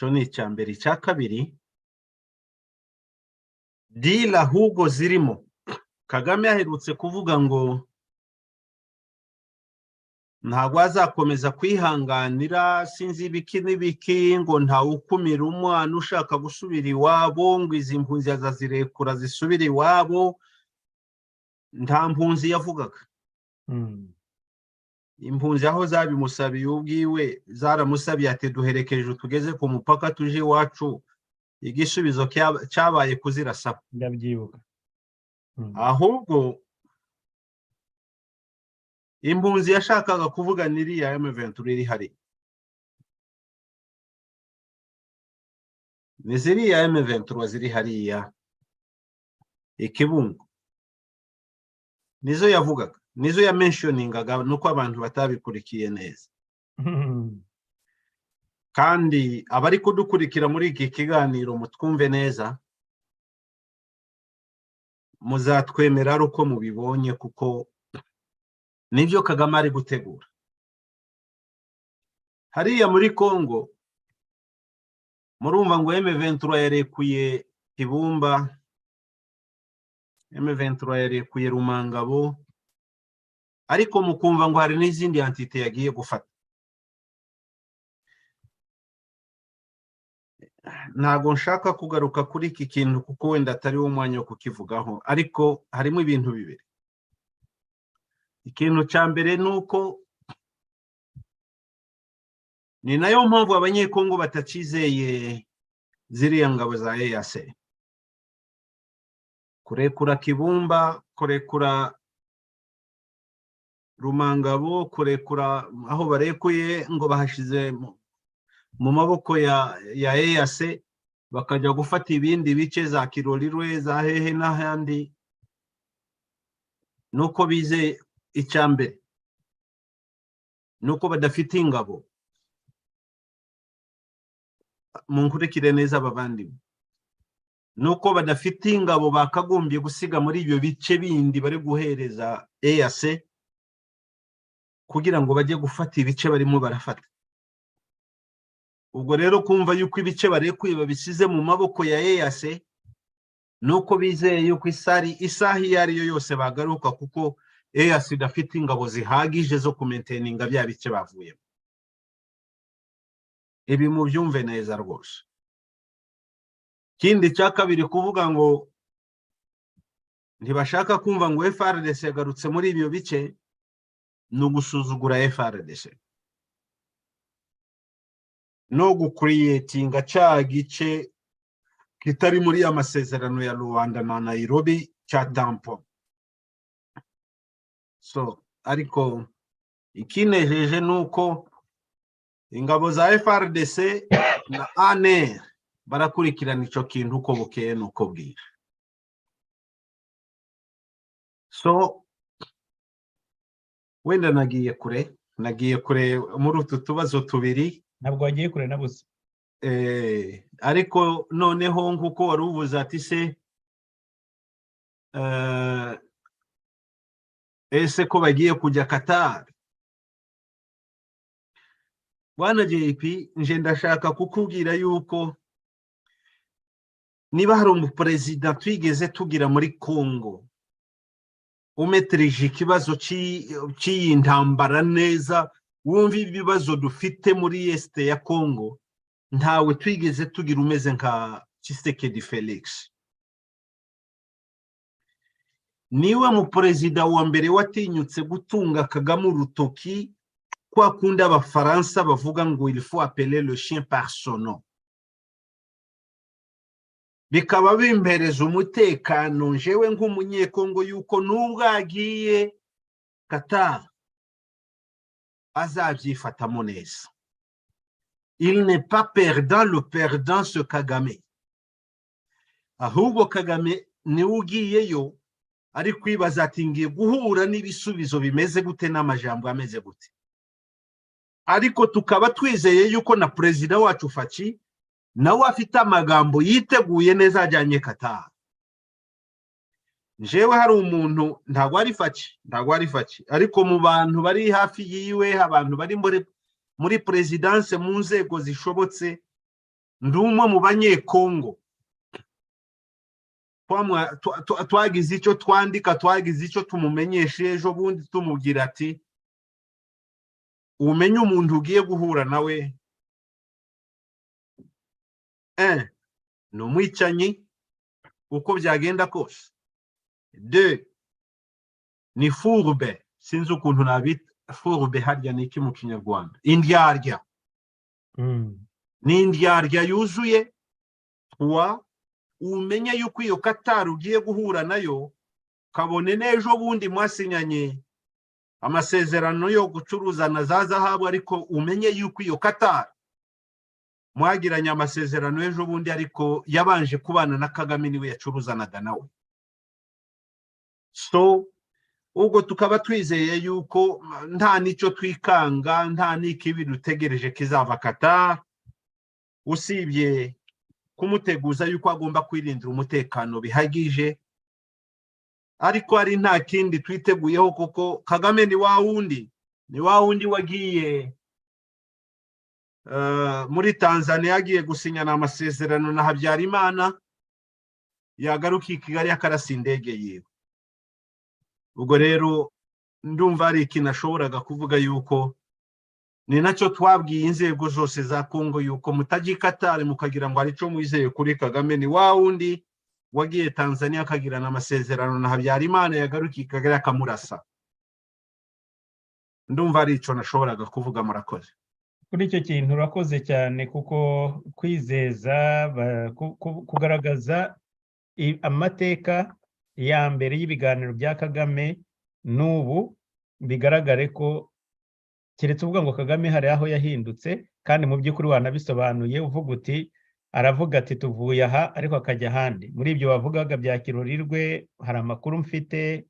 Icyo ni icya mbere. Icya kabiri, deal ahubwo zirimo, Kagame aherutse kuvuga ngo ntabwo azakomeza kwihanganira sinzi ibiki n'ibiki, ngo ntawukumira umwana ushaka gusubira iwabo, ngo izi mpunzi azazirekura zisubire iwabo. Nta mpunzi yavugaga. Impunzi aho zabimusabiye ubwiwe, zaramusabiye ati: "Duherekeje tugeze ku mupaka tuje iwacu." Igisubizo cyabaye kuzirasaba. Ndabyibuka. Ahubwo impunzi yashakaga kuvuga n'iriya M23 iri hariya, ni ziriya M23 ziri hariya Ikibungo, nizo yavugaga, nizo yamentioningaga, nuko abantu batabikurikiye neza. Kandi abari kudukurikira muri iki kiganiro, mutwumve neza, muzatwemera ari uko mubibonye, kuko nibyo Kagame ari gutegura hariya muri Congo. Murumva ngo M23 yarekuye Kibumba, M23 yarekuye Rumangabo, ariko mukumva ngo hari n'izindi entité yagiye gufata. Ntabwo nshaka kugaruka kuri iki kintu kuko wenda atari wo mwanya wo kukivugaho, ariko harimo ibintu bibiri. Ikintu cya mbere ni uko ni nayo mpamvu Abanyekongo batakizeye ziriya ngabo za EAC. Kurekura Kibumba, kurekura Rumangabo, kurekura aho barekuye ngo bahashize mu maboko ya EAC, bakajya gufata ibindi bice za Kirorirwe, za hehe n'ahandi, nuko bizeye. Icya mbere nuko badafite ingabo. Munkurikire neza abavandimwe, nuko badafite ingabo bakagombye gusiga muri ibyo bice bindi bari guhereza EAC kugira ngo bajye gufata ibice barimo barafata. Ubwo rero kumva yuko ibice barekuye babisize mu maboko ya EAC, nuko bizeye yuko isari isaha iyo ari yo yose bagaruka, kuko EAC idafite ingabo zihagije zo kumaintaininga bya bice bavuyemo. Ibi mubyumve neza rwose. Ikindi cya kabiri, kuvuga ngo ntibashaka kumva ngo FARDC yagarutse muri ibyo bice, ni ugusuzugura FARDC no gucreatinga cya gice kitari muri ya masezerano ya Rwanda na Nairobi cya tampon. So ariko ikinejeje ni uko ingabo za FARDC na ANR barakurikirana icyo kintu uko bukeye n'uko bwije. So wenda nagiye kure muri utu tubazo tubiri. Ntabwo wagiye kure na busa. Ariko noneho nk'uko wari uvuze ati se ese ko bagiye kujya Qatar, bwana JP, nje ndashaka kukubwira yuko niba hari umuperezida twigeze tugira muri Congo umaîtrisije ikibazo cy'iyi ntambara neza, wumva ibibazo dufite muri Est ya Congo, ntawe twigeze tugira umeze nka Tshisekedi Felix. Niwe muperezida wa mbere watinyutse gutunga Kagame urutoki, kwa kundi Abafaransa bavuga ngo "Il faut appeler le chien par son nom", bikaba bimpereza umutekano njewe nk'Umunyekongo yuko nubwo agiye Qatar azabyifatamo neza. Il n'est pas perdant, le perdant c'est Kagame. Ahubwo Kagame niwe ugiyeyo ari kwibaza ati: "Ngiye guhura n'ibisubizo bimeze gute, n'amajambo ameze gute?" Ariko tukaba twizeye yuko na perezida wacu Fatshi nawe afite amagambo yiteguye neza ajyanye Qatar. Njyewe hari umuntu, ntabwo ari Fatshi, ntabwo ari Fatshi, ariko mu bantu bari hafi yiwe, abantu bari muri présidence, mu nzego zishobotse, Ndi umwe mu Banyekongo twagize icyo twandika, twagize icyo tumumenyesha ejo bundi, tumubwira ati: "Umenye umuntu ugiye guhura nawe, ni umwicanyi uko byagenda kose, deux, ni fourbe." Sinzi ukuntu nabita fourbe, harya ni iki mu Kinyarwanda? Indyarya. Ni indyarya yuzuye. Trois, umenye yuko iyo Katari ugiye guhura nayo, kabone n'ejo bundi mwasinyanye amasezerano yo gucuruza na za zahabu, ariko umenye yuko iyo Katari mwagiranye amasezerano ejo bundi, ariko yabanje kubana na Kagame, niwe yacuruzanaga nawe. So ubwo tukaba twizeye yuko nta n'icyo twikanga, nta n'ikibi dutegereje kizava Qatar, usibye kumuteguza yuko agomba kwirindira umutekano bihagije. Ariko hari nta kindi twiteguyeho, kuko Kagame ni wa wundi, ni wa wundi wagiye muri Tanzania agiye gusinyana amasezerano na Habyarimana, yagaruka i Kigali akarasa indege yiwe. Ubwo rero ndumva hari ikintu ashoboraga kuvuga, yuko ni nacyo twabwiye inzego zose za Kongo, yuko mutajya i Katari mukagira ngo hari icyo mwizeye kuri Kagame. Ni wa wundi wagiye Tanzania akagirana amasezerano na Habyarimana, yagarukiye Kigali akamurasa. Ndumva ari icyo nashoboraga kuvuga, murakoze. Kuri icyo kintu urakoze cyane, kuko kwizeza, kugaragaza amateka ya mbere y'ibiganiro bya Kagame n'ubu, bigaragare ko keretse uvuga ngo Kagame hari aho yahindutse. Kandi mu by'ukuri wanabisobanuye, uvuga uti aravuga ati tuvuye aha, ariko akajya ahandi. Muri ibyo wavugaga bya Kirorirwe, hari amakuru mfite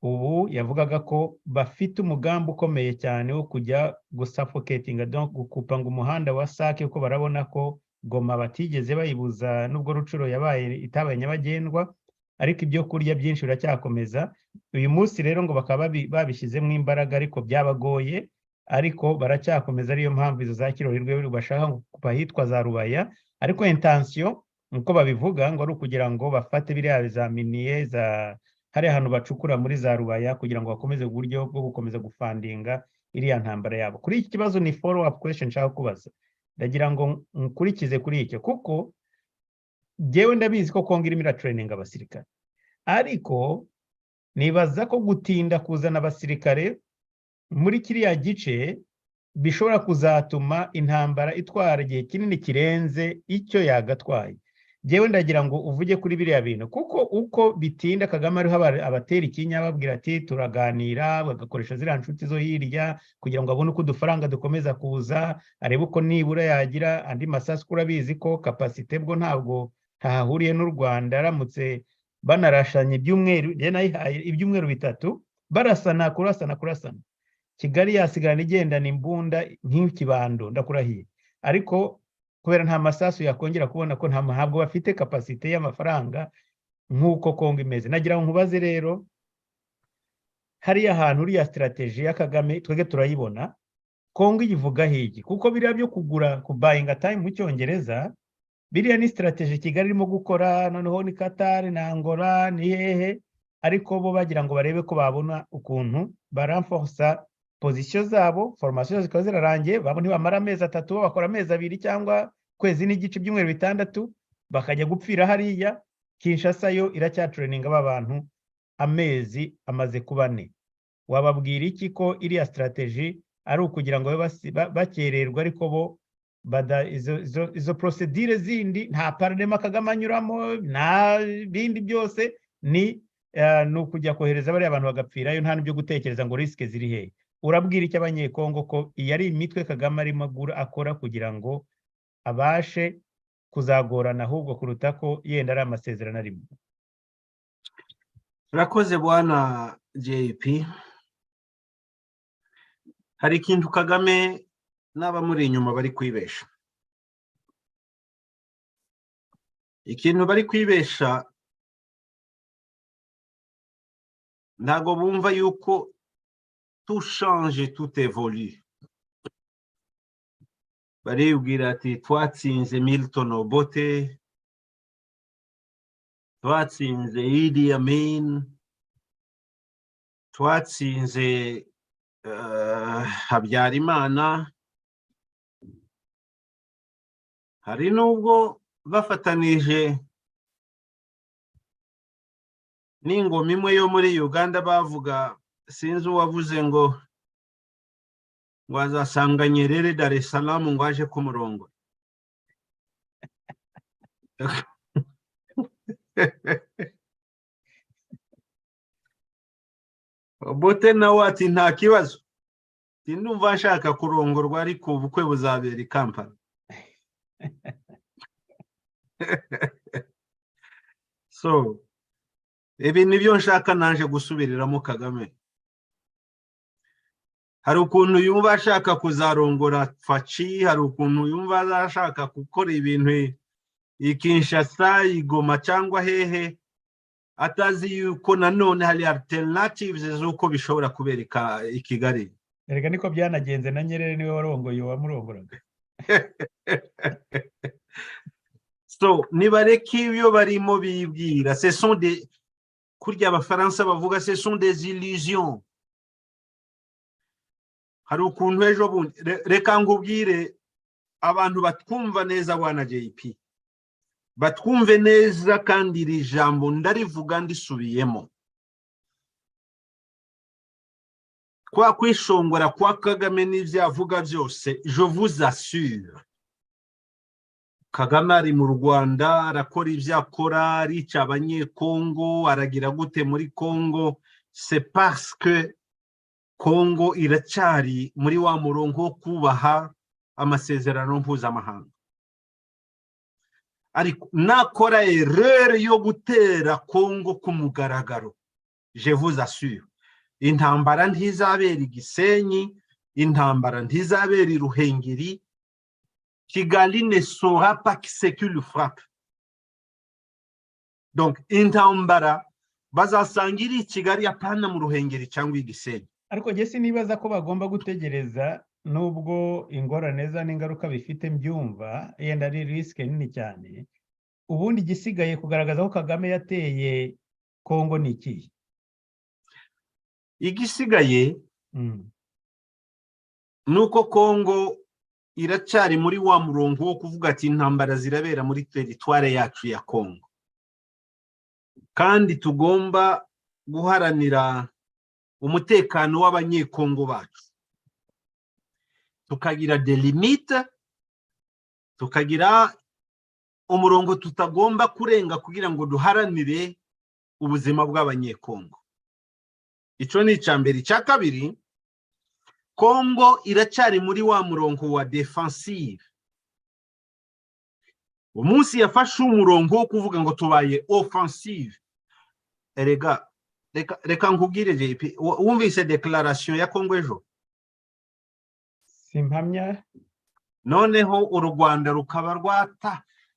ubu yavugaga ko bafite umugambi ukomeye cyane wo kujya gusuffocatinga, gukupa ngo umuhanda wa Sake, kuko barabona ko Goma batigeze bayibuza nubwo Rutshuru yabaye itabaye nyabagendwa, ariko ibyo kurya byinshi biracyakomeza. Uyu munsi rero ngo bakaba babishyizemo imbaraga, ariko byabagoye, ariko baracyakomeza. Ariyo mpamvu izo za Kirorirwe bashaka kuva ahitwa za Rubaya, ariko intention nkuko babivuga ngo ari ukugira ngo bafate biriya bizaminiye za hariya hantu bacukura muri za Rubaya, kugira ngo bakomeze uburyo bwo gukomeza gufundinga iriya ntambara yabo. Kuri iki kibazo ni follow up question nshaka kubaza, ndagira ngo nkurikize kuri icyo, kuko njyewe ndabizi ko Kongo irimo iratraininga abasirikare, ariko nibaza ko gutinda kuzana abasirikare muri kiriya gice bishobora kuzatuma intambara itwara igihe kinini kirenze icyo yagatwaye. Njyewe ndagira ngo uvuge kuri biriya bintu, kuko uko bitinda Kagame ariho abatera ikinya, ababwira ati turaganira, bagakoresha ziriya nshuti zo hirya kugira ngo abone uko udufaranga dukomeza kuza, arebe uko nibura yagira andi masasu. Urabizi ko capacité bwo ntabwo ntahahuriye n'u Rwanda. Aramutse banarashanye ibyumweru, nayihaye ibyumweru 3, barasana, kurasana, kurasana, Kigali yasigarana igendana imbunda nk'ikibando, ndakurahiye. Ariko kubera nta masasu yakongera kubona, ko ntabwo bafite capacité y'amafaranga nk'uko Kongo imeze. Nagira ngo nkubaze rero, hariya hantu uriya stratégie ya Kagame twebwe turayibona, Kongo iyivugaho iki? Kuko biriya byo kugura, kubuyinga time mu Cyongereza, biriya ni stratégie Kigali irimo gukora. Noneho ni Katari na Angola ni hehe, ariko bo bagira ngo barebe ko babona ukuntu barenforça position zabo. Formation zikaba zirarangiye, babo ntibamara amezi 3, bakora amezi 2 cyangwa kwezi n'igice, ibyumweru 6, bakajya gupfira hariya. Kinshasa yo iracyatraininga ba bantu, amezi amaze kuba 4. Wababwira iki ko iriya stratégie ari ukugira ngo babe bakererwa, ariko bo izo procédure zindi nta parlement Kagame anyuramo, nta bindi byose, ni ukujya kohereza bariya bantu bagapfirayo, nta n'ibyo gutekereza ngo risques ziri hehe? Urabwira icyo Abanyekongo ko iyi ari imitwe Kagame arimo agura akora kugira ngo abashe kuzagorana ahubwo kuruta ko yenda ari amasezerano arimo? Urakoze, bwana JP. Hari ikintu Kagame n'abamuri inyuma bari kwibesha. Ikintu bari kwibesha, ntabwo bumva yuko tout change, tout évolue. Baribwira ati: "Twatsinze Milton Obote, twatsinze Idi Amin, twatsinze Habyarimana." Hari n'ubwo bafatanije n'ingoma imwe yo muri Uganda bavuga, sinzi uwavuze ngo azasanga Nyerere Dar es Salaam, ngo aje ku murongo. Obote nawe ati: "Nta kibazo, ndumva nshaka kurongorwa, ariko ubukwe buzabera i Kampala." So ibi nibyo nshaka naje gusubiriramo Kagame. Hari ukuntu yumva ashaka kuzarongora Fatshi, hari ukuntu yumva ashaka gukora ibintu i Kinshasa, i Goma cyangwa hehe, atazi yuko nanone hari alternatives z'uko bishobora kubereka i Kigali. Erega niko byanagenze, na Nyerere niwe warongoye uwamurongoraga. So nibareke ibyo barimo bibwira. Ce sont des, kurya Abafaransa bavuga, ce sont des illusions. Hari ukuntu ejo bundi, reka ngubwire, abantu batwumva neza, bwana JP, batwumve neza, kandi iri jambo ndarivuga ndisubiyemo: kwa kwishongora kwa Kagame n'ibyo avuga byose, je vous assure, Kagame ari mu Rwanda arakora ibyo akora, arica Abanyekongo, aragira gute muri Kongo, c'est parce que Kongo iracyari muri wa murongo wo kubaha amasezerano mpuzamahanga. Ariko nakora erreur yo gutera Kongo ku mugaragaro, je vous assure, intambara ntizabera i Gisenyi, intambara ntizabera i Ruhengeri. Kigali ne saura pas ce qui le frappe. Donc intambara bazasanga iri i Kigali, apana mu Ruhengeri cyangwa i Gisenyi. Ariko njye sinibaza ko bagomba gutegereza, nubwo ingorane za n'ingaruka bifite mbyumva, yenda ari risque nini cyane. Ubundi igisigaye kugaragaza ko Kagame yateye Kongo ni ikihe? Igisigaye ni uko Kongo iracyari muri wa murongo wo kuvuga ati: "Intambara zirabera muri territoire yacu ya Kongo, kandi tugomba guharanira umutekano w'Abanyekongo bacu, tukagira des limites, tukagira umurongo tutagomba kurenga kugira ngo duharanire ubuzima bw'Abanyekongo." Icyo ni icya mbere. Icya kabiri, Kongo iracyari muri wa murongo wa defensive. Umunsi yafashe umurongo wo kuvuga ngo tubaye offensive, erega reka nkubwire JP, wumvise déclaration ya Kongo ejo? Simpamya. Noneho u Rwanda rukaba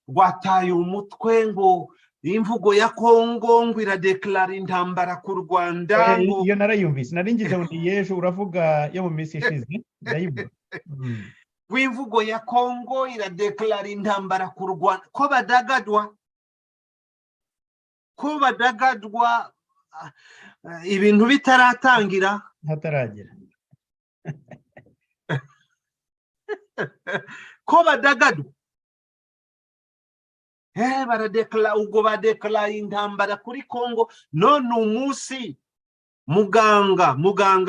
rwataye umutwe ngo imvugo ya Kongo ngo iradeklara intambara ku Rwanda. Ngo Iyo narayumvise, nari ngize ngo ni y'ejo uravuga, yo mu minsi ishize ndayibona. W'imvugo ya Kongo iradeklara intambara ku Rwanda, ko badagadwa ibintu bitaratangira. Hataragera. Ko badagadwa, baradeklara, ubwo badeklara intambara kuri Kongo. None umunsi muganga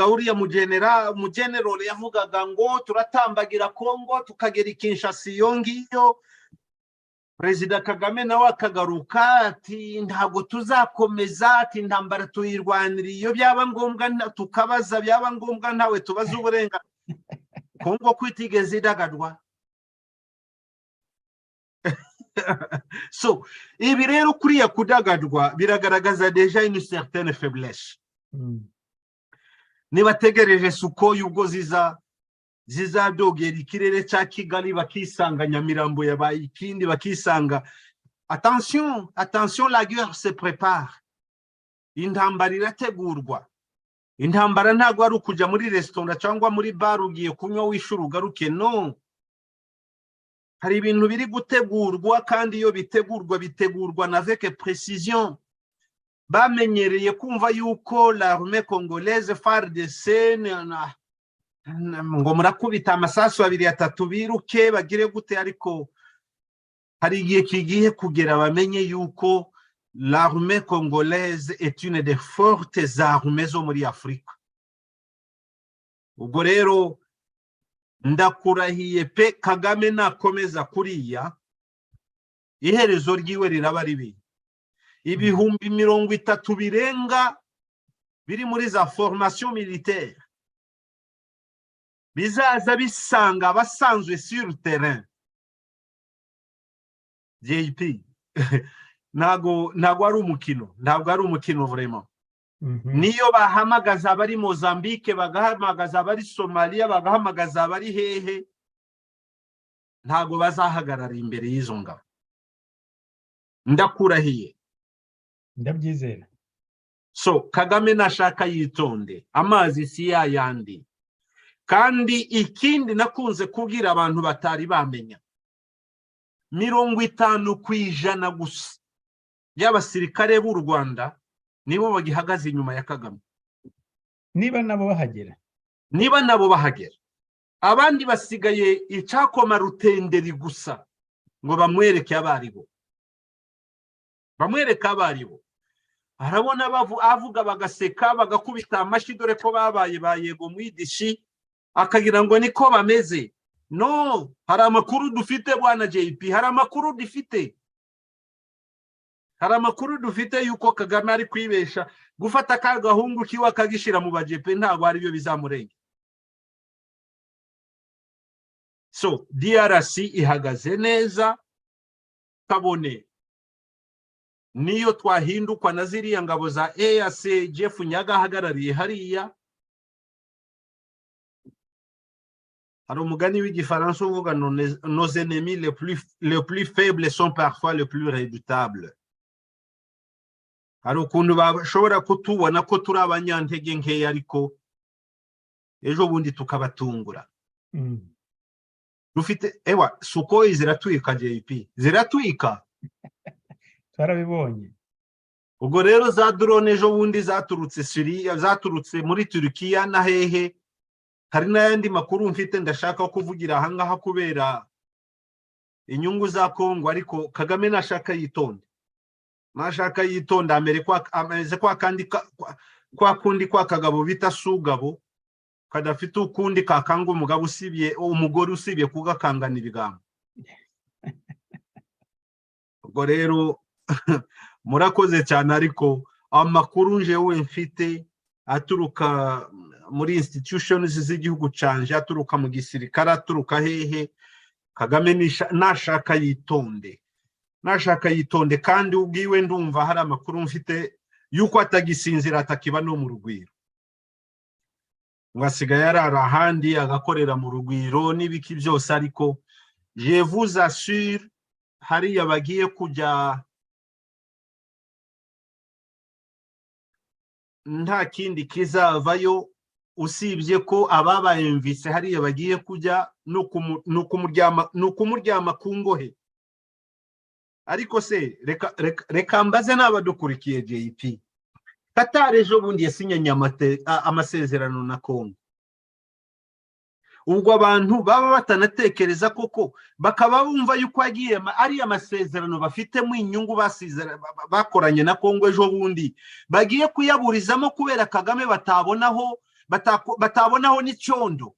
uriya mugenerole yavugaga ngo turatambagira Kongo tukagera i Kinshasa iyo ngiyo, Perezida Kagame nawe akagaruka ati: "Ntabwo tuzakomeza," ati: "Intambara tuyirwanira iyo byaba ngombwa, tukabaza, byaba ngombwa ntawe tubaza uburenganzira." Kongo kwitigeze idagadwa. So ibi rero, kuriya kudagadwa biragaragaza déjà une certaine faiblesse. Nibategereje Sukhoi ubwo ziza zizadogera ikirere cya Kigali, bakisanga Nyamirambo yabaye ikindi, bakisanga, attention, attention, la guerre se prépare, intambara irategurwa. Intambara ntabwo ari ukujya muri resitora cyangwa muri bar ugiye kunywa wishyura ugaruke, no. Hari ibintu biri gutegurwa, kandi iyo bitegurwa, bitegurwa na avec précision. Bamenyereye kumva yuko l'armée congolaise, FARDC, ngo murakubita amasasu abiri, atatu, biruke, bagire gute, ariko hari igihe kigiye kugera bamenye yuko l'armée congolaise est une des fortes armées zo muri Afurika. Ubwo rero ndakurahiye pe, Kagame nakomeza kuriya, iherezo ryiwe riraba ribi. 30,000 birenga biri muri za formation militaire bizaza bisanga abasanzwe sur terrain. JP, ntago ari umukino, ntabwo ari umukino vraiment. Niyo bahamagaza abari Mozambique, bagahamagaza abari Somalia, bagahamagaza abari hehe, ntago bazahagarara imbere y'izo ngabo, ndakurahiye. Ndabyizera. So Kagame nashaka yitonde, amazi si yayandi. Kandi ikindi nakunze kubwira abantu batari bamenya, 50% gusa y'abasirikare b'u Rwanda nibo bagihagaze inyuma ya Kagame. Niba nabo bahagera. Niba nabo bahagera. Abandi basigaye icyakoma rutenderi gusa ngo bamwereke abo ari bo, bamwereke abo ari bo. Arabona avuga bagaseka, bagakubita amashyi, dore ko babaye ba yego mwidishi, akagira ngo niko bameze. No hari amakuru dufite, bwana JP, hari amakuru dufite, hari amakuru dufite yuko Kagame ari kwibesha. Gufata ka gahungu kiwe akagishyira mu bajepe ntabwo aribyo bizamurenga. So DRC ihagaze neza, kabone niyo twahindukwa na ziriya ngabo za EAC Jeff Nyaga ahagarariye hariya. Hari umugani w'igifaransa uvuga: "Nos ennemis les plus faibles sont parfois les plus redoutables." Hari ukuntu bashobora kutubona ko turi abanyantege nkeya, ariko ejo bundi tukabatungura. Dufite ewa Sukhoi ziratwika, JP, ziratwika. Twarabibonye. Ubwo rero za drone ejo bundi zaturutse Siriya, zaturutse muri Turukiya na hehe. Hari n'ayandi makuru mfite ndashaka kuvugira ahangaha kubera inyungu za Kongo, ariko Kagame nashaka yitonde, nashaka yitonde, ameze kwa kandi kwa kundi kwa kagabo bita Sugabo, kadafite ukundi kakanga umugabo usibye umugore, usibye kugakangana ibigambo. Ubwo rero murakoze cyane, ariko amakuru njewe mfite aturuka muri institutions z'igihugu canje, aturuka mu gisirikare, aturuka hehe, Kagame nashaka yitonde, nashaka yitonde. Kandi ubwiwe ndumva hari amakuru mfite yuko atagisinzira, atakiba no mu Rugwiro, ngo asigaye arara ahandi, agakorera mu Rugwiro n'ibiki byose. Ariko je vous assure, hariya bagiye kujya nta kindi kizavayo usibye ko ababayumvise hariya bagiye kujya ni ukumuryama ku ngohe. Ariko se reka mbaze n'abadukurikiye, JP, Qatar ejo bundi yasinyanye amasezerano na Congo. Ubwo abantu baba batanatekereza koko, bakaba bumva yuko agiye ari amasezerano bafitemo inyungu bakoranye na Congo ejo bundi, bagiye kuyaburizamo kubera Kagame batabonaho batabonaho n'icyondo.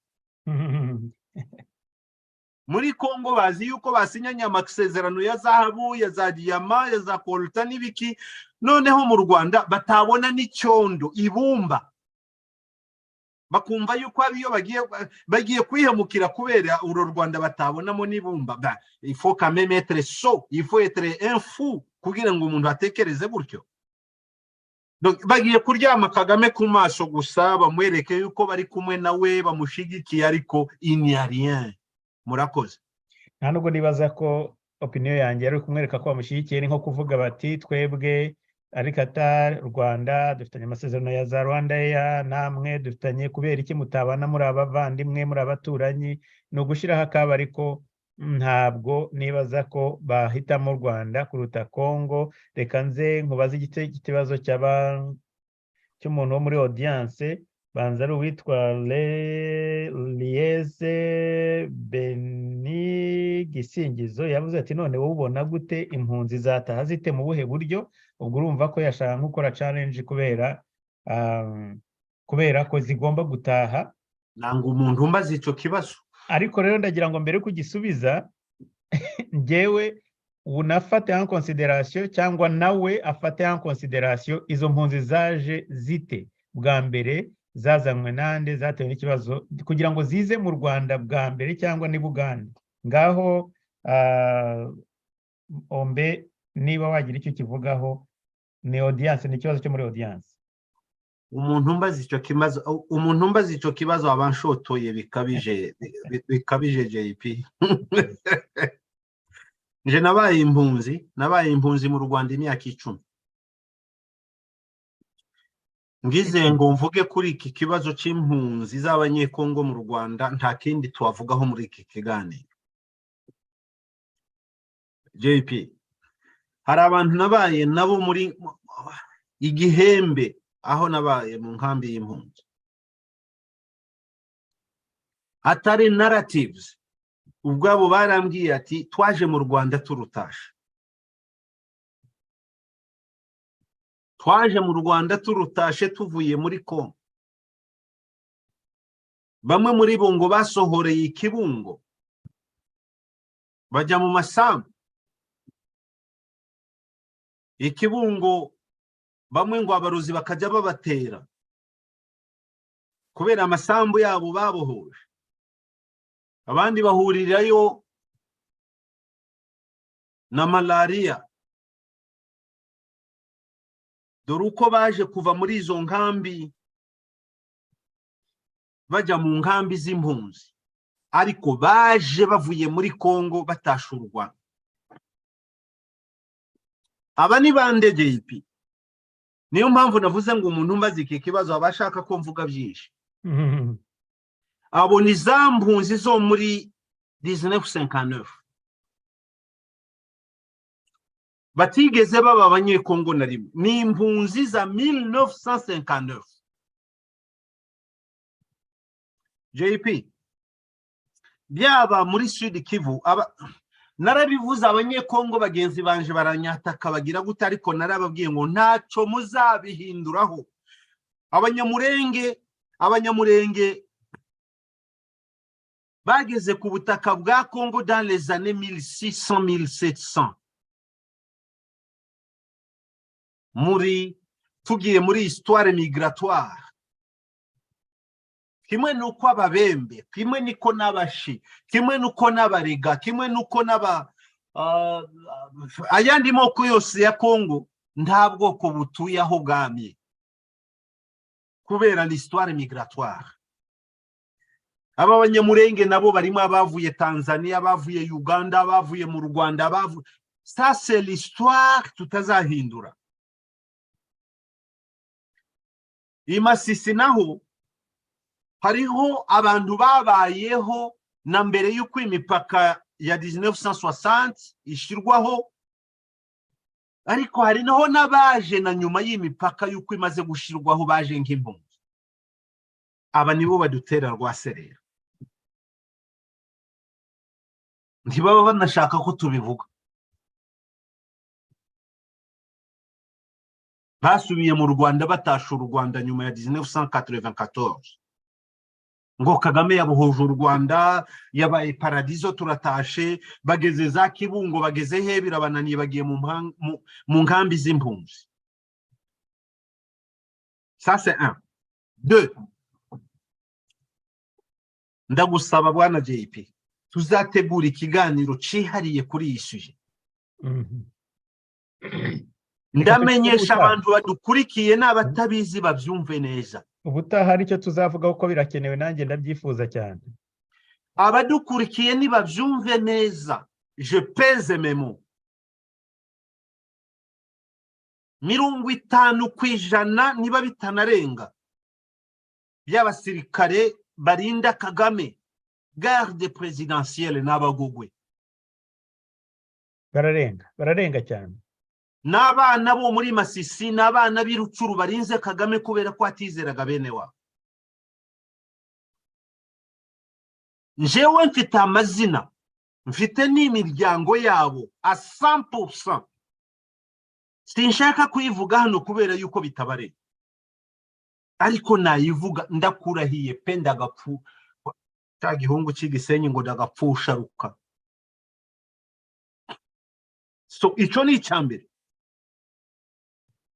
Muri Congo bazi yuko basinyanye amasezerano ya zahabu, ya za diyama, ya za coltan n'ibiki, noneho mu Rwanda batabona n'icyondo, ibumba, bakumva yuko abiyo bagiye kwihemukira kubera uru Rwanda batabonamo n'ibumba. Il faut quand même être sot, il faut être un fou kugira ngo umuntu atekereze gutyo. Bagiye kuryama Kagame ku maso gusa, bamwereke yuko bari kumwe nawe, bamushigikiye, ariko il n'y a rien. Murakoze. Nta nubwo nibaza ko opinion yanjye ari kumwereka ko bamushyigikiye. Ni nko kuvuga bati: "Twebwe ari Qatar, Rwanda, dufitanye amasezerano ya za Rwanda Air, namwe dufitanye, kubera iki mutabana? Muri abavandimwe, muri abaturanyi." Ni ugushyiraho akaba, ariko Ntabwo nibaza ko bahitamo u Rwanda kuruta Congo. Reka nze nkubaze ikibazo cy'umuntu wo muri audience, banza ari uwitwa Lieze Beni Gisingizo. Yavuze ati: "None wowe ubona gute? Impunzi zataha zite? Mu buhe buryo?" Ubwo urumva ko yashaka nko gukora challenge kubera ko zigomba gutaha. Nanga umuntu umbaza icyo kibazo. Ariko rero ndagira ngo mbere yo kugisubiza, ngewe unafate en considération, cyangwa nawe afate en considération, izo mpunzi zaje zite bwa mbere? Zazanywe nande? Zatewe n'ikibazo kugira ngo zize mu Rwanda bwa mbere cyangwa ni Bugande? Ngaho ombe, niba wagira icyo ukivugaho. Ni audience, ni ikibazo cyo muri audience. Umuntu umbaza icyo kibazo aba anshotoye bikabije, bikabije. JP, nje nabaye impunzi mu Rwanda imyaka 10. Ngize ngo mvuge kuri iki kibazo cy'impunzi z'Abanyekongo mu Rwanda, nta kindi twavugaho muri iki kiganiro. JP, hari abantu nabaye nabo muri Igihembe, aho nabaye mu nkambi y'impunzi, atari narratives, ubwabo barambwiye ati: "Twaje mu Rwanda turutashe, twaje mu Rwanda turutashe tuvuye muri Kongo." Bamwe muri bo ngo basohoreye Ikibungo, bajya mu masambu Ikibungo. Bamwe ngo abarozi bakajya babatera kubera amasambu yabo babohoje. Abandi bahurirayo na malariya. Dore uko baje kuva muri izo nkambi bajya mu nkambi z'impunzi, ariko baje bavuye muri Kongo batashe u Rwanda. Aba ni bande, JP? Niyo mpamvu navuze ngo umuntu umbaza iki kibazo aba ashaka ko mvuga byinshi. Abo ni za mpunzi zo muri 1959 batigeze baba Abanyekongo na rimwe. Ni impunzi za 1959. JP, byaba muri Sud Kivu, aba narabivuze, Abanyekongo bagenzi banje baranyataka, bagira gute, ariko narababwiye ngo ntacyo muzabihinduraho. Abanyamurenge bageze ku butaka bwa Congo dans les années 1600, 1700. Muri tugiye muri histoire migratoire, kimwe nuko Ababembe, kimwe niko n'Abashi, kimwe nuko n'Abarega, kimwe nuko n'aba ayandi moko yose ya Congo, nta bwoko butuye aho bwamye kubera l'histoire migratoire. Aba Banyamurenge nabo barimo abavuye Tanzania, abavuye Uganda, abavuye mu Rwanda, abavuye. Ça, c'est l'histoire tutazahindura. I Masisi naho hariho abantu babayeho na mbere y'uko imipaka ya 1960 ishyirwaho, ariko hari naho n'abaje na nyuma y'imipaka y'uko imaze gushyirwaho, baje nk'impunzi. Aba nibo badutera rwaserera, ntibaba banashaka ko tubivuga. Basubiye mu Rwanda, batashe u Rwanda nyuma ya 1994, ngo Kagame yabohoje u Rwanda, yabaye paradizo, turatashe. Bageze za Kibungo, bageze he, birabananiye, bagiye mu nkambi z'impunzi. Ça, c'est un. Deux, ndagusaba bwana JP, tuzategura ikiganiro cyihariye kuri iyi sujet. Ndamenyesha abantu badukurikiye n'abatabizi babyumve neza. Ubutaha aricyo tuzavuga kuko birakenewe, nanjye ndabyifuza cyane. Abadukurikiye nibabyumve neza, je pèse mes mots: 50%, niba bitanarenga, by'abasirikare barinda Kagame, garde présidentielle, n'Abagogwe. Bararenga, bararenga cyane. N'abana bo muri Masisi n'abana b'i Rutshuru barinze Kagame kubera ko atizeraga bene wabo. Njyewe mfite amazina, mfite n'imiryango yabo a 100%. Sinshaka kuyivuga hano kubera yuko bitabareba, ariko nayivuga ndakurahiye pe, ndagapfu cya gihungu cy'igisenyi ngo ndagapfusharuka. So icyo ni icya mbere.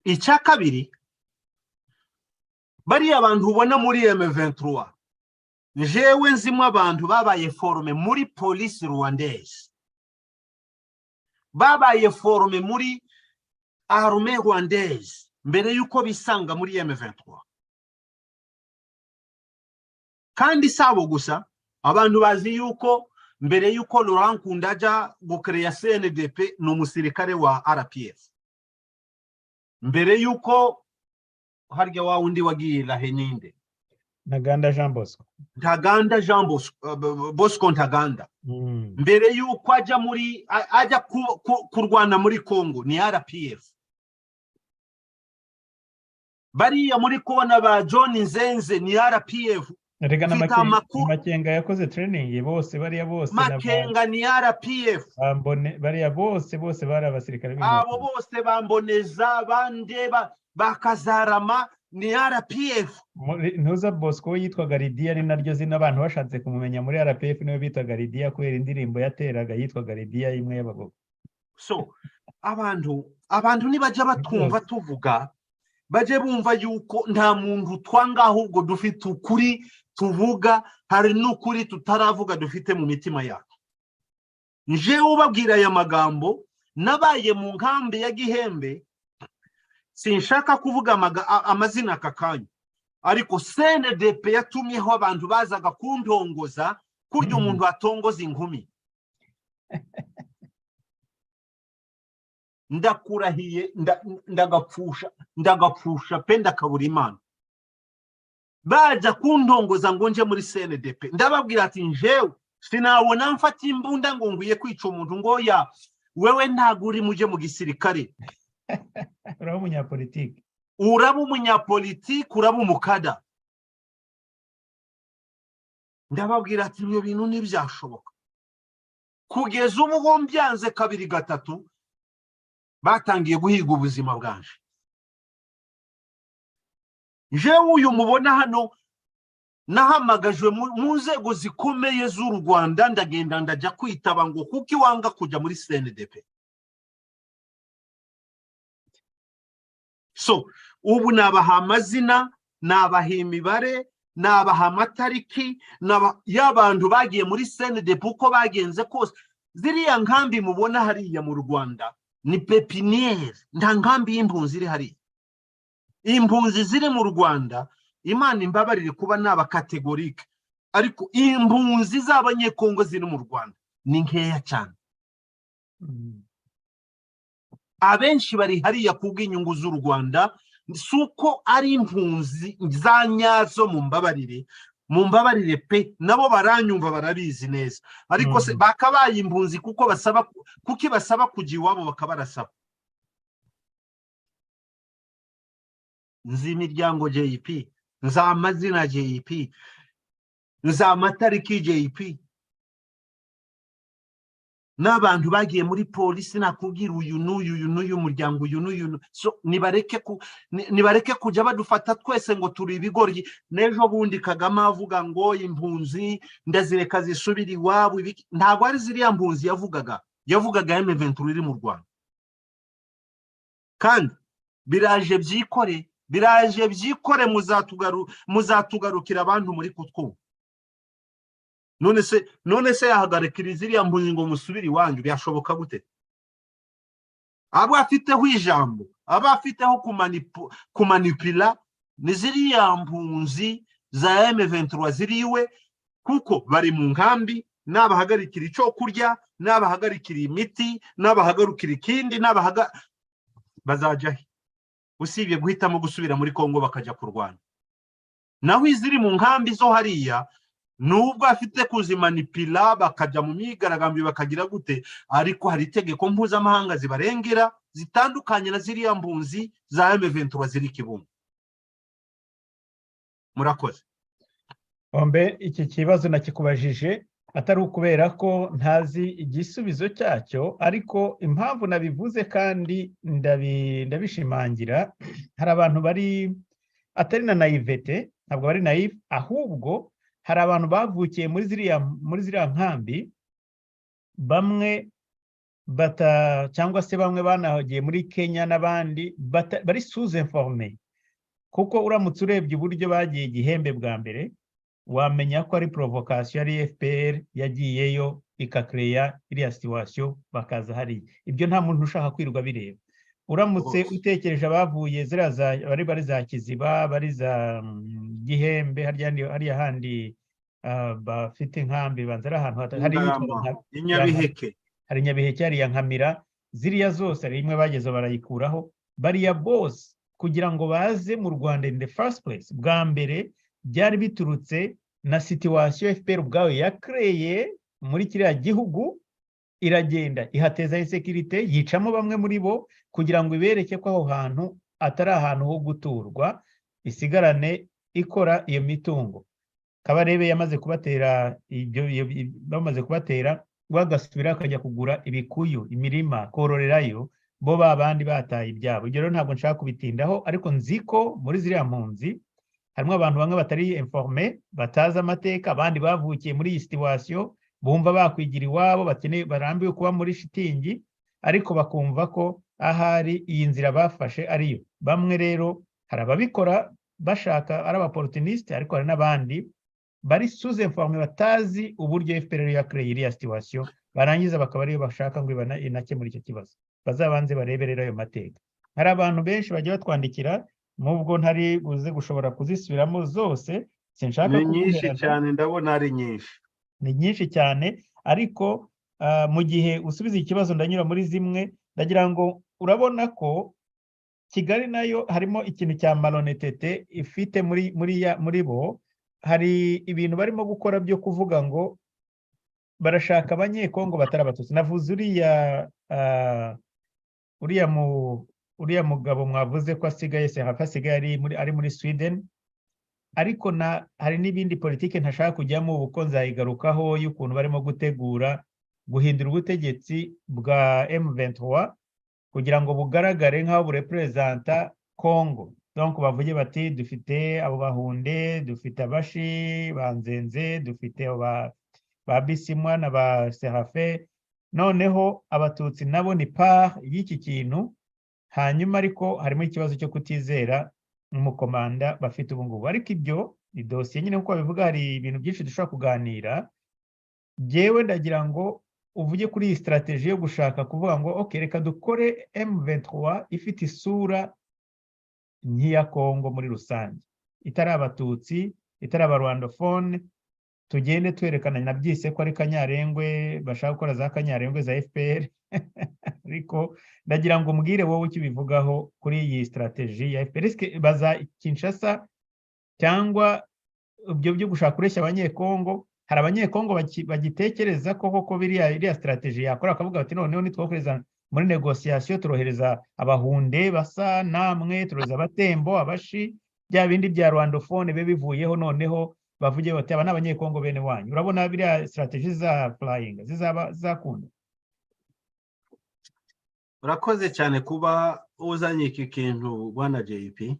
Icya kabiri, bariya bantu ubona muri M23, jewe nzimo abantu babaye formé muri police rwandaise, babaye formé muri armée rwandaise mbere y'uko bisanga muri M23. Kandi si abo gusa, abantu bazi yuko mbere y'uko Laurent Nkunda ajya gukereya CNDP ni umusirikare wa RPF. Mbere y'uko harya wa wundi wagiye Laheninde, Ntaganda Jean Bosco. Ntaganda Jean Bosco, Bosco Ntaganda, mbere y'uko ajya muri ajya kurwana muri Congo ni RPF. Bariya muri kubona ba John Nzenze ni RPF. Erega na Mfite amakuru. Makenga yakoze training, bose bariya bose na Makenga ni RPF. Bambone, bariya bose bose bari abasirikare Abo b'inkotanyi. bose bamboneza bande bakazarama ni RPF. Ntuza Bosco we yitwaga Lidiya, ni naryo zina abantu bashatse kumumenya muri RPF niwe bitaga Lidiya kubera indirimbo yateraga yitwaga Lidiya imwe y'abagabo. So abantu nibajya batwumva tuvuga, bajye bumva yuko nta muntu twanga, ahubwo dufite ukuri tuvuga, hari n'ukuri tutaravuga dufite mu mitima yacu. Njewe ubabwira aya magambo, nabaye mu nkambi ya Gihembe, sinshaka kuvuga amazina aka kanya, ariko CNDP yatumyeho abantu bazaga kuntongoza kurya umuntu atongoza inkumi. Ndakurahiye, ndagapfusha, ndagapfusha pe, ndakabura Imana. Bajya kuntongoza ngo nje muri CNDP, ndababwira ati njewe sinabona mfata imbunda ngo ngwiye kwica umuntu, ngo ya wewe ntabwo uri mujye mu gisirikare. Uraba umunyapolitiki. Uraba umunyapolitiki, uraba umukada. Ndababwira ati ibyo bintu ntibyashoboka. Kugeza ubu ho mbyanze kabiri gatatu, batangiye guhiga ubuzima bwanje. Jewe uyu mubona hano nahamagajwe mu nzego zikomeye z'u Rwanda, ndagenda ndajya kwitaba ngo kuki wanga kujya muri CNDP. So ubu nabaha amazina, nabaha imibare, nabaha amatariki y'abantu bagiye muri CNDP uko bagenze kose. Ziriya nkambi mubona hariya mu Rwanda ni pepiniyeri, nta nkambi y'impunzi iri hariya. Impunzi ziri mu Rwanda, Imana imbabarire kuba naba kategorike, ariko impunzi z'Abanyekongo ziri mu Rwanda ni nkeya cyane. Abenshi bari hariya kubw'inyungu z'u Rwanda, si uko ari impunzi za nyazo. Mumbabarire, mumbabarire pe, nabo baranyumva barabizi neza, ariko se bakabaye impunzi kuko basaba, kuki basaba kujya iwabo bakabarasaba? Nzi imiryango JP, nzi amazina JP, nzi amatariki JP, n'abantu bagiye muri polisi nakubwira uyu n'uyu, uyu n'uyu muryango, uyu n'uyu. So nibareke kujya badufata twese ngo turi ibigoryi. N'ejo bundi Kagame avuga ngo impunzi ndazireka zisubira iwabo, ntabwo ari ziriya mpunzi yavugaga, yavugaga M23 iri mu Rwanda. Kandi biraje byikore, biraje byikore, muzatugarukira abantu muri kutwumva. None se yahagarikira ziriya mpunzi ngo musubire iwanyu, byashoboka gute? Abo afiteho ijambo, abo afiteho kumanipula ni ziriya mpunzi za M23 ziriwe, kuko bari mu nkambi, nabahagarikira icyo kurya, nabahagarikira imiti, nabahagarikira ikindi, bazajya he? Usibye guhitamo gusubira muri Kongo bakajya kurwana. Naho iziri mu nkambi zo hariya Nubwo afite kuzimanipira, bakajya mu myigaragambyo, bakagira gute, ariko hari itegeko mpuzamahanga zibarengera, zitandukanye na ziriya mpunzi za M23 ziri Kibungo. Murakoze. Ombe, iki kibazo nakikubajije atari ukubera ko ntazi igisubizo cyacyo, ariko impamvu nabivuze kandi ndabishimangira, hari abantu bari atari na naïveté, ntabwo bari naïfs, ahubwo hari abantu bavukiye muri ziriya nkambi, bamwe bata cyangwa se bamwe banagiye muri Kenya n'abandi bari sous-informés, kuko uramutse urebye uburyo bagiye Gihembe bwa mbere, wamenya ko ari provocation, ari FPR yagiyeyo ikakereya iriya situation, bakaza hariya. Ibyo nta muntu ushaka kwirirwa bireba. Uramutse utekereje abavuye ziriya za bari za Kiziba, bari za Gihembe, hariya handi bafite inkambi, banza ari ahantu hari Inyabiheke. Hari Nyabiheke, hariya Nkamira, ziriya zose hari imwe bageze barayikuraho. Bariya bose kugira ngo baze mu Rwanda in the first place, bwa mbere byari biturutse na situation FPR ubwayo yakreye muri kiriya gihugu, iragenda ihateza insécurité, yicamo bamwe muri bo kugira ngo ibereke ko aho hantu atari ahantu ho guturwa, isigarane ikora iyo mitungo. Kabarebe yamaze kubatera ibyo, bamaze kubatera, bagasubira akajya kugura ibikuyu, imirima, kororerayo bo ba bandi bataye ibyabo. Ibyo rero ntabwo nshaka kubitindaho, ariko nzi ko muri ziriya mpunzi harimo abantu bamwe batari informés, batazi amateka, abandi bavukiye muri iyi situation, bumva bakwigira iwabo, bakeneye, barambiwe kuba muri shitingi, ariko bakumva ko ahari iyi nzira bafashe ariyo. Bamwe rero hari ababikora bashaka ari aba opportunistes, ariko hari n'abandi bari sous-informés, batazi uburyo FPR yakreye iriya situation, barangiza bakaba ariyo bashaka ngo inakemure icyo kibazo. Bazabanze barebe rero ayo mateka. Hari abantu benshi bagiye batwandikira, nubwo ntari buze gushobora kuzisubiramo zose, sinshaka. Ni nyinshi cyane, ndabona ari nyinshi. Ni nyinshi cyane, ariko mu gihe usubiza ikibazo ndanyura muri zimwe. Ndagira ngo urabona ko Kigali nayo harimo ikintu cya malhonnêteté ifite muri bo. Hari ibintu barimo gukora byo kuvuga ngo barashaka Abanyekongo batari Abatutsi. Navuze uriya mugabo mwavuze ko asigaye Serafa, asigaye ari muri Sweden, ariko na hari n'ibindi politiki ntashaka kujyamo ubu, nzayigarukaho, y'ukuntu barimo gutegura guhindura ubutegetsi bwa M23 kugira ngo bugaragare nk'aho bureperezanta Congo. Donc bavuge bati: "Dufite abo Bahunde, dufite Abashi banzenze, dufite ba Bisimwa na ba Serafe, noneho Abatutsi nabo ni part y'iki kintu." Hanyuma ariko harimo ikibazo cyo kutizera umukomanda bafite ubu ngubu. Ariko ibyo ni dosiye nyine, nk'uko babivuga, hari ibintu byinshi dushobora kuganira. Yewe, ndagira ngo uvuge kuri iyi stratégie yo gushaka kuvuga ngo: "Ok, reka dukore M23 ifite isura nk'iya Congo muri rusange, itari Abatutsi, itari aba rwandophones, tugende twerekana." Nabyise ko ari kanyarengwe, bashaka gukora za kanyarengwe za FPR. Ariko ndagira ngo umbwire wowe icyo ubivugaho kuri iyi stratégie ya FPR. Eske baza Kinshasa cyangwa ibyo byo gushaka kureshya Abanyekongo, hari Abanyekongo bagitekereza ko koko biriya iriya stratégie yakora, bakavuga bati: "Noneho nitwohereza muri négociation, turohereza Abahunde basa namwe, turohereza Abatembo, Abashi, bya bindi bya rwandophone be bivuyeho, noneho bavuge bati aba ni Abanyekongo bene wanyu"? Urabona biriya stratégie za flying zizaba zizakunda? Urakoze cyane kuba uzanye iki kintu, bwana JP.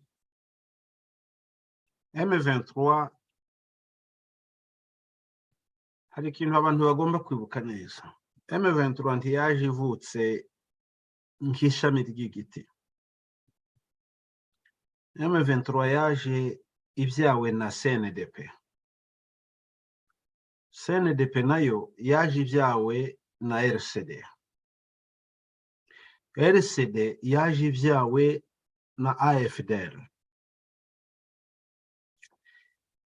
M23, hari ikintu abantu bagomba kwibuka neza: M23 ntiyaje ivutse nk'ishami ry'igiti. M23 yaje ibyawe na CNDP. CNDP nayo yaje ibyawe na RCD. RCD yaje ibyawe na AFDL.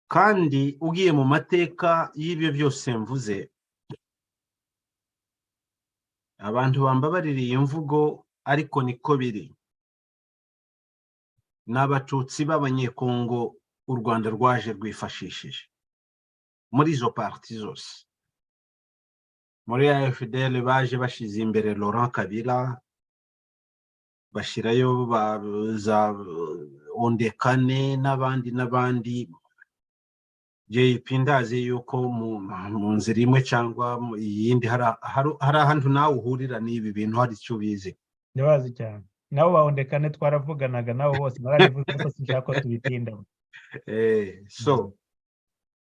Kandi ugiye mu mateka y'ibyo byose mvuze, abantu bambabarira iyi mvugo, ariko niko biri, ni Abatutsi b'Abanyekongo u Rwanda rwaje rwifashishije. Muri izo parti zose, muri AFDL baje bashize imbere Laurent Kabila, bashyirayo za Ondekane n'abandi n'abandi. JP, ndazi yuko mu nzira imwe cyangwa iyindi hari ahantu nawe uhurira n'ibi bintu, hari icyo ubizi. Ndabazi cyane nabo bahondekane, twaravuganaga nabo bose, narabivuze ko sinshaka ko tubitindamo. So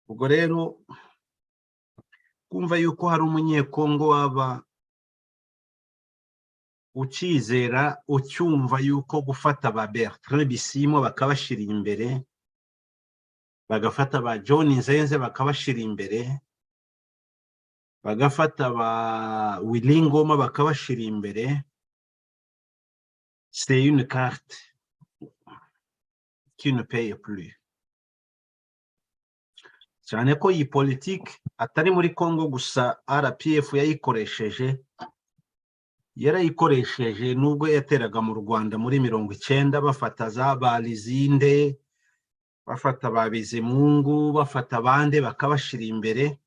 ubwo rero kumva yuko hari Umunyekongo waba ukizera, ucyumva yuko gufata ba Bertrand Bisimwa bakabashyira imbere, bagafata ba John Nzenze bakabashyira imbere, bagafata ba Willy Ngoma bakabashyira imbere, c'est une carte qui ne paye plus. Cyane ko iyi politiki atari muri Congo gusa RPF yayikoresheje, yarayikoresheje nubwo yateraga mu Rwanda muri 90, bafata za ba Lizinde, bafata ba Bizimungu, bafata abandi bakabashyira imbere.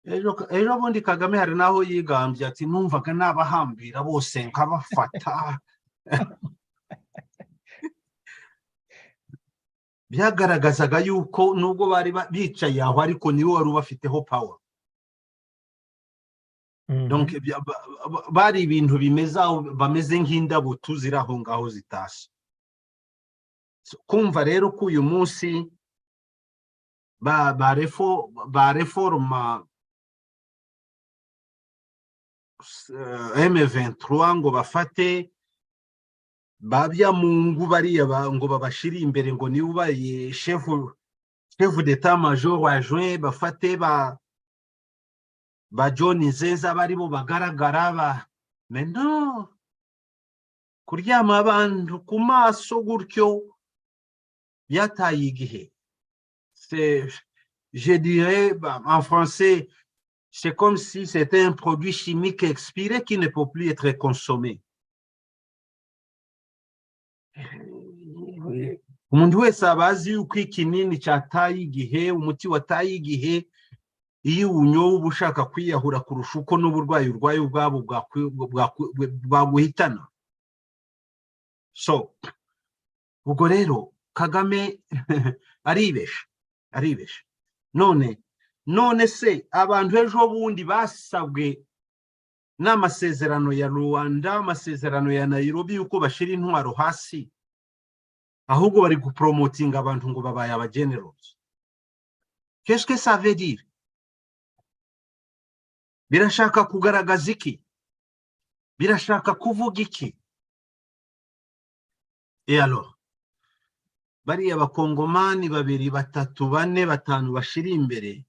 Ejo bundi Kagame hari n'aho yigambye ati: "Numvaga nabahambira bose nkabafata." Byagaragazaga yuko nubwo bari bicaye aho, ariko niwe wari ubafiteho power. Donc bari ibintu bimeze aho, bameze nk'indabo tuziri aho ngaho zitashye. Kumva rero ko uyu munsi ba reforma M23 ngo bafate ba Byamungu bariya ngo babashire imbere, ngo niba ubaye chef d'état major adjoint, bafate ba John Nzenza baribo bagaragara ba, mais non, kuryama abantu ku maso gutyo byataye igihe. C'est, je dirais en français, c'est comme si c'était un produit chimique expiré qui ne peut plus être consommé. Umuntu wese aba azi yuko ikinini cyataye igihe, umuti wataye igihe, iyo uwunyoye uba ushaka kwiyahura kurusha uko n'uburwayi urwaye ubwabo bwaguhitana. So ubwo rero Kagame aribesha, aribesha. None se abantu ejo bundi basabwe n'amasezerano ya Rwanda, amasezerano ya Nairobi, yuko bashyira intwaro hasi, ahubwo bari gupromotinga abantu ngo babaye abagenerozi? Qu'est-ce que ça veut dire? Birashaka kugaragaza iki? Birashaka kuvuga iki? Et alors bariya Bakongomani babiri, batatu, bane, batanu bashira imbere,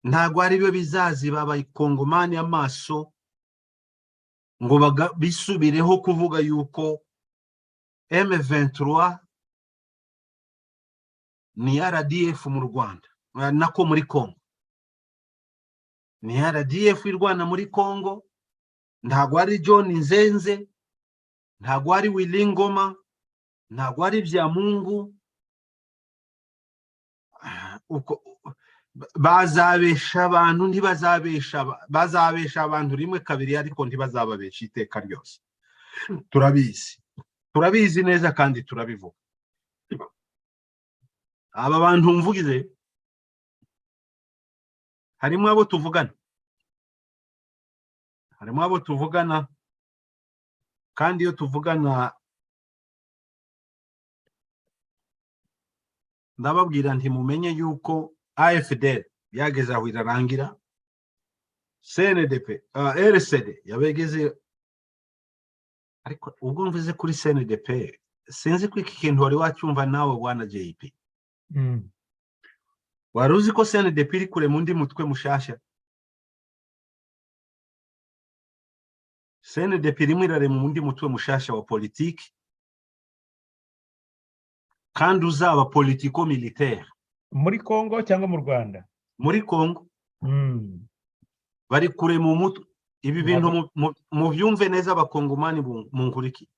ntabwo ari byo bizaziba Abakongomani amaso ngo bisubireho kuvuga yuko M23 ni RDF mu Rwanda, nako muri Congo, ni RDF irwana muri Congo. Ntabwo ari John Nzenze, ntabwo ari Willy Ngoma, ntabwo ari Byamungu. Uko bazabesha abantu, ntibazabesha, bazabesha abantu rimwe, kabiri, ariko ntibazababesha iteka ryose. Turabizi, turabizi neza kandi turabivuga. Aba bantu mvugize harimo abo tuvugana, harimo abo tuvugana, kandi iyo tuvugana ndababwira nti: "Mumenye yuko AFDL byageze aho irarangira, CNDP, RCD yabegeze." Ariko ubwo mvuze kuri CNDP, sinzi ko iki kintu wari wacyumva nawe, bwana JP. Wari uzi ko CNDP iri kure mu ndi mutwe mushasha? CNDP irimo irarema undi mutwe mushasha wa politiki kandi uzaba politico militaire. Muri Congo cyangwa mu Rwanda? Muri Congo. Bari kure mu mutwe. Ibi bintu mubyumve neza, Abakongomani munkuriki.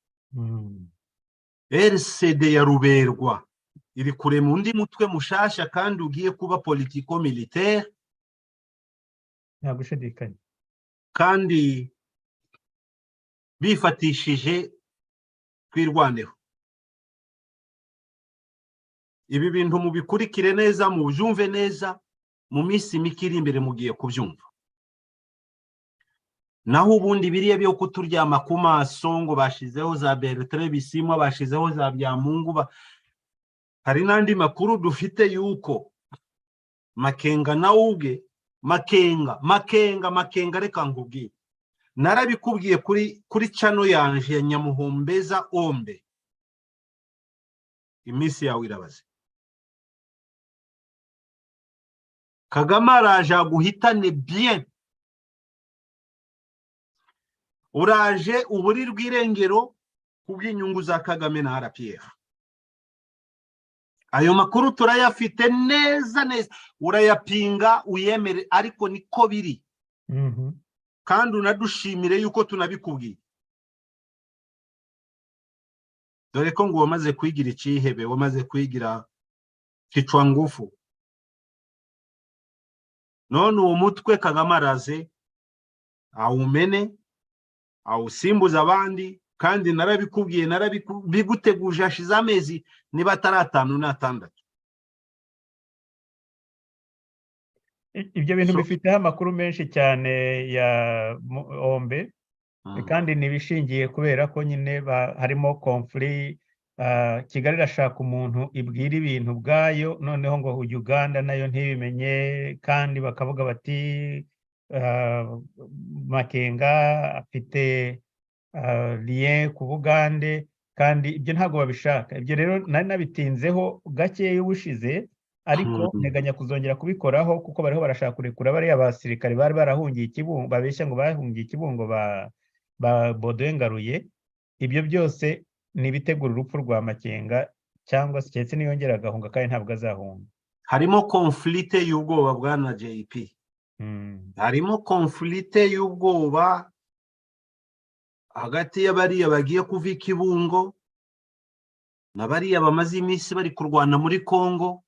RCD ya Ruberwa Iri kurema undi mutwe mushasha kandi ugiye kuba politico militaire. Nta gushidikanya. Kandi bifatishije Twirwaneho. Ibi bintu mubikurikire neza, mubyumve neza. Mu minsi mike iri imbere mugiye kubyumva. Naho ubundi biriya byo kuturyama ku maso ngo bashizeho za Bertrand Bisimwa, bashizeho za Byamungu, hari n'andi makuru dufite yuko Makenga nawe ubwe, Makenga, Makenga, Makenga, reka nkubwire, narabikubwiye kuri channel yanje ya Nyamuhombeza Ombe, iminsi yawe irabaze. Kagame araje aguhitane bien. Uraje uburirwe irengero kubw'inyungu za Kagame na RPF. Ayo makuru turayafite neza neza, urayapinga uyemere, ariko niko biri. Kandi unadushimire yuko tunabikubwiye, dore ko ngo wamaze kwigira icyihebe, wamaze kwigira kicwa ngufu. None uwo mutwe Kagame araze awumene, awusimbuza abandi. Kandi narabikubwiye, narabiguteguje hashize amezi niba atari 5 n'atandatu. Ibyo bintu bifiteho amakuru menshi cyane ya Ombe, kandi ntibishingiye kubera ko nyine harimo conflit. Kigali irashaka umuntu ibwira ibintu ubwayo, noneho ngo Uganda nayo ntibimenye, kandi bakavuga bati Makenga afite lien ku Bugande, kandi ibyo ntabwo babishaka. Ibyo rero nari nabitinzeho gakeya ubushize, ariko nteganya kuzongera kubikoraho, kuko bariho barashaka kurekura bariya basirikare bari barahungiye Ikibungo, babeshya ngo bahungiye Ikibungo ba Baudouin Ngaruye. Ibyo byose ni ibitegura urupfu rwa Makenga, cyangwa se keretse niyongera agahunga, kandi ntabwo azahunga. Harimo conflit y'ubwoba, bwana JP. Harimo conflit y'ubwoba hagati y'abariya bagiye kuva Ikibungo na bariya bamaze iminsi bari kurwana muri Congo.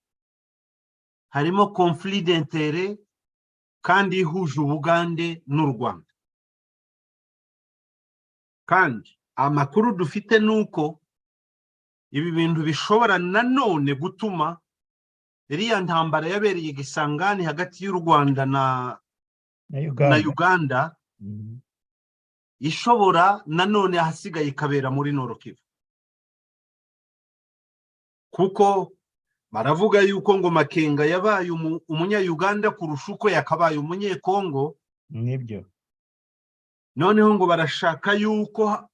Harimo conflit d'intérêt kandi ihuje Ubugande n'u Rwanda. Kandi amakuru dufite ni uko ibi bintu bishobora nanone gutuma iriya ntambara yabereye Gisangani hagati y'u Rwanda na na Uganda, Uganda ishobora nanone ahasigaye ikabera muri Nord Kivu, kuko baravuga yuko ngo Makenga yabaye umunya-Uganda kurusha uko yakabaye umunyekongo. Nibyo. Noneho ngo barashaka yuko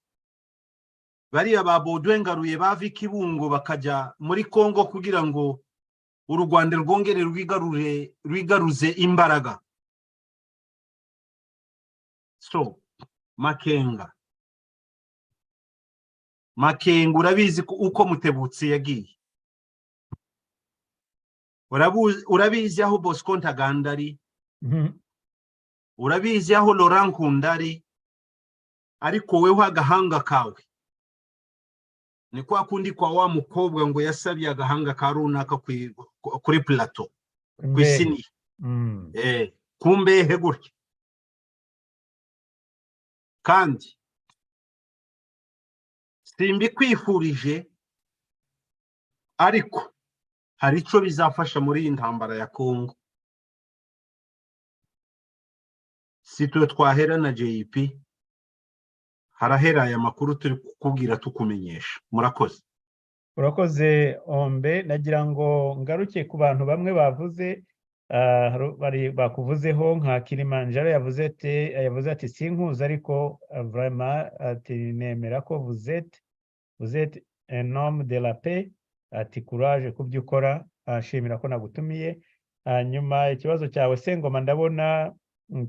bariya ba Baudouin Ngaruye bava Ikibungo bakajya muri Kongo kugira ngo u Rwanda rwongere rwigaruze imbaraga. So Makenga, Makenga, urabizi ko uko Mutebutsi yagiye, urabizi aho Bosco Ntaganda ari, urabizi aho Laurent Nkunda ari, ariko weho agahanga kawe ni kwa kundi kwa wa mukobwa ngo yasabye agahanga ka runaka kuri plateau, ku Imbehe. isiniya, ku mbehe gutya. Kandi simbikwifurije, ariko hari icyo bizafasha muri iyi ntambara ya Kongo. Si twe twahera na JP, harahera aya makuru turi kukubwira tukumenyesha. Murakoze. Urakoze Ombe. Nagira ngo ngaruke ku bantu bamwe bavuze, bari bakuvuzeho nka Kilimanjaro, yavuze ati sinkuzi, ariko vraiment ati nemera ko vous êtes un homme de la paix, ati courage ku byo ukora, ashimira ko nagutumiye. Hanyuma ikibazo cyawe Sengoma ndabona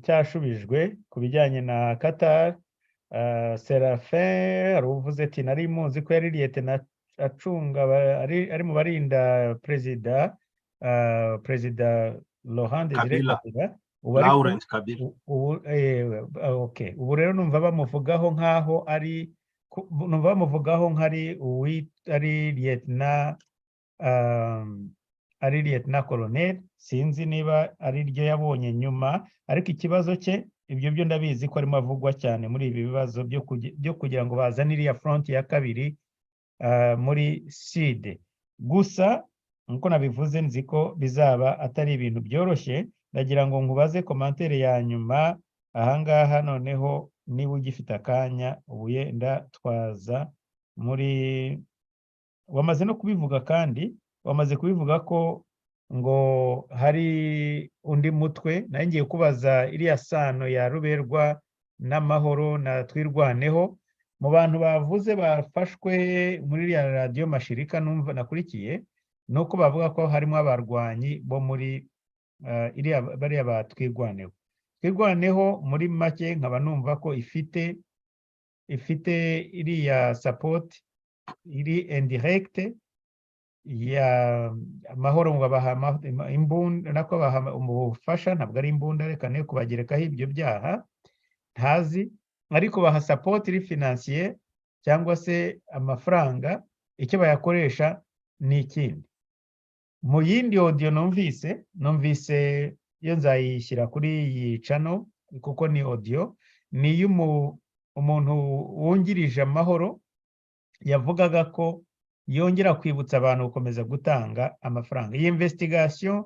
cyashubijwe ku bijyanye na Qatar. Serafin hari uvuze ati nari muzi ko yari lieutenant acunga ari mu barinda perezida Laurent Desire Kabila. Kabila. Ubu ariko Laurent Kabila. Ubu okay, ubu rero numva bamuvugaho nkaho ari numva bamuvugaho nk'ari ari lieutenant. ari lieutenant colonel. Sinzi niba ari ryo yabonye nyuma, ariko ikibazo cye, ibyo byo ndabizi ko arimo avugwa cyane muri ibi bibazo byo kugira ngo bazane iriya front ya kabiri muri Sud. Gusa nkuko nabivuze, nzi ko bizaba atari ibintu byoroshye. Ndagira ngo nkubaze commentaire ya nyuma ahangaha, noneho niba ugifite akanya, ubu yenda twaza muri, wamaze no kubivuga, kandi wamaze kubivuga ko ngo hari undi mutwe. Nawe ngiye kubaza iriya sano ya Ruberwa n'Amahoro na Twirwaneho. Mu bantu bavuze bafashwe muri iriya radiyo Mashirika numva nakurikiye, ni uko bavuga ko harimo abarwanyi bo muri iriya bariya ba Twirwaneho. Twirwaneho muri make nkaba numva ko ifite iriya support iri indirecte ya Amahoro, ngo babaha imbunda, nako baha ubufasha, ntabwo ari imbunda, reka ne kubagerekaho ibyo byaha ntazi, ariko baha support iri financier cyangwa se amafaranga. Icyo bayakoresha ni ikindi. Mu yindi audio numvise iyo nzayishyira kuri iyi channel kuko ni audio, ni iy'umuntu wungirije Amahoro, yavugaga ko yongera kwibutsa abantu gukomeza gutanga amafaranga. Iyi investigation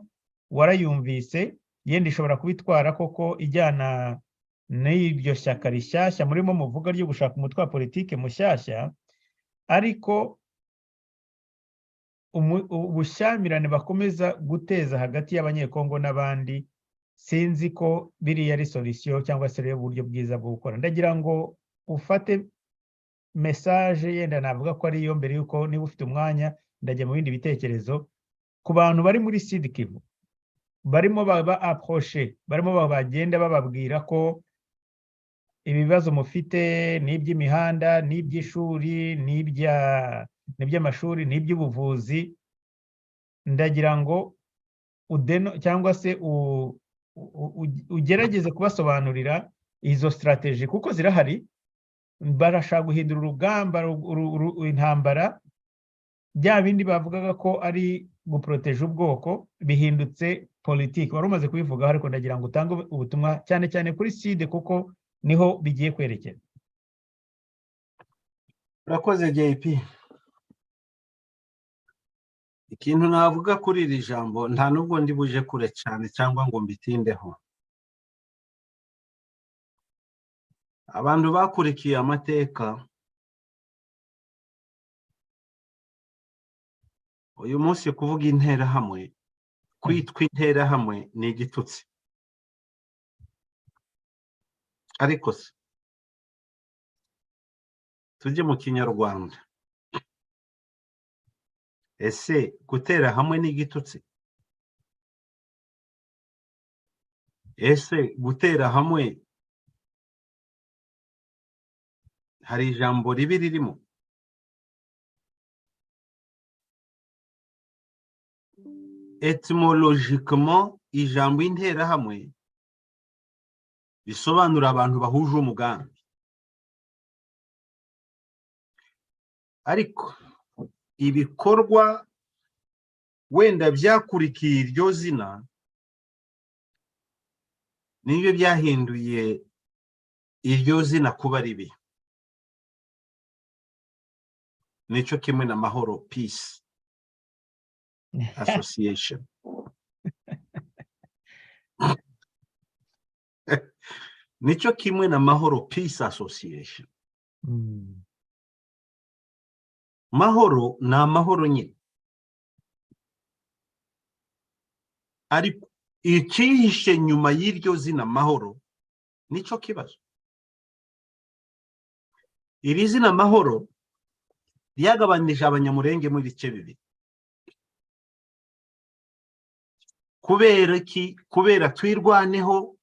warayumvise, yenda ishobora kubitwara koko ijyana n'iryo shyaka rishyashya murimo muvuga ryo gushaka umutwe wa politike mushyashya, ariko ubushyamirane bakomeza guteza hagati y'Abanyekongo n'abandi, sinzi ko biriya ari solution cyangwa se ari uburyo bwiza bwo gukora. Ndagira ngo ufate message, yenda navuga ko ariyo mbere yuko, niba ufite umwanya, ndajya mu bindi bitekerezo ku bantu bari muri Sud Kivu barimo baba approché, barimo bagenda bababwira ko ibibazo mufite ni iby'imihanda, ni iby'ishuri, ni iby'amashuri, ni iby'ubuvuzi. Ndagira ngo udeno cyangwa se ugerageze kubasobanurira izo stratégie, kuko zirahari. Barashaka guhindura urugamba intambara. Bya bindi bavugaga ko ari guprotéger ubwoko bihindutse politiki. Wari umaze kubivugaho, ariko ndagira ngo utange ubutumwa cyane cyane kuri Sud, kuko niho bigiye kwerekera. Urakoze, JP. Ikintu navuga kuri iri jambo, nta nubwo ndi buje kure cyane cyangwa ngo mbitindeho. Abantu bakurikiye amateka, uyu munsi kuvuga Interahamwe, kwitwa Interahamwe ni igitutsi. Ariko se tujye mu Kinyarwanda, ese gutera hamwe ni igitutsi? Ese gutera hamwe hari ijambo ribi ririmo? Etymologiquement, ijambo Interahamwe bisobanura abantu bahuje umugambi, ariko ibikorwa wenda byakurikiye iryo zina nibyo byahinduye iryo zina kuba ribi. Nicyo kimwe na Mahoro Peace Association, nicyo kimwe na Mahoro Peace Association. Mahoro ni amahoro nyine, ariko icyihishe nyuma y'iryo zina Mahoro nicyo kibazo. Iri zina Mahoro ryagabanije Abanyamurenge mu bice bibiri. Kubera iki? Kubera Twirwaneho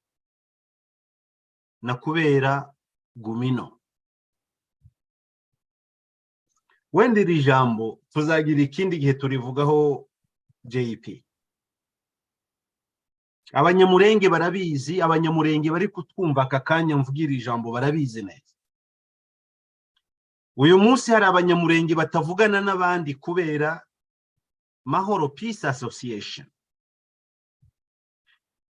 na kubera Gumino. Wenda iri jambo tuzagira ikindi gihe turivugaho, JP. Abanyamurenge barabizi, Abanyamurenge bari kutwumva aka kanya mvugira ijambo barabizi neza. Uyu munsi hari Abanyamurenge batavugana n'abandi kubera Mahoro Peace Association.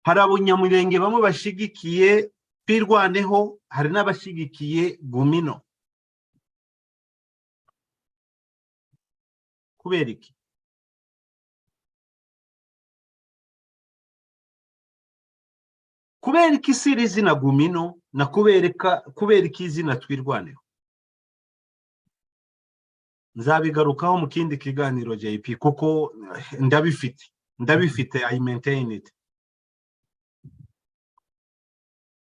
Hari Abanyamurenge bamwe bashigikiye Twirwaneho, hari n'abashigikiye Gumino. Kubera iki? Kubera iki si iri zina Gumino na kubera iki izina Twirwaneho? Nzabigarukaho mu kindi kiganiro, JP, kuko ndabifite, I maintain it.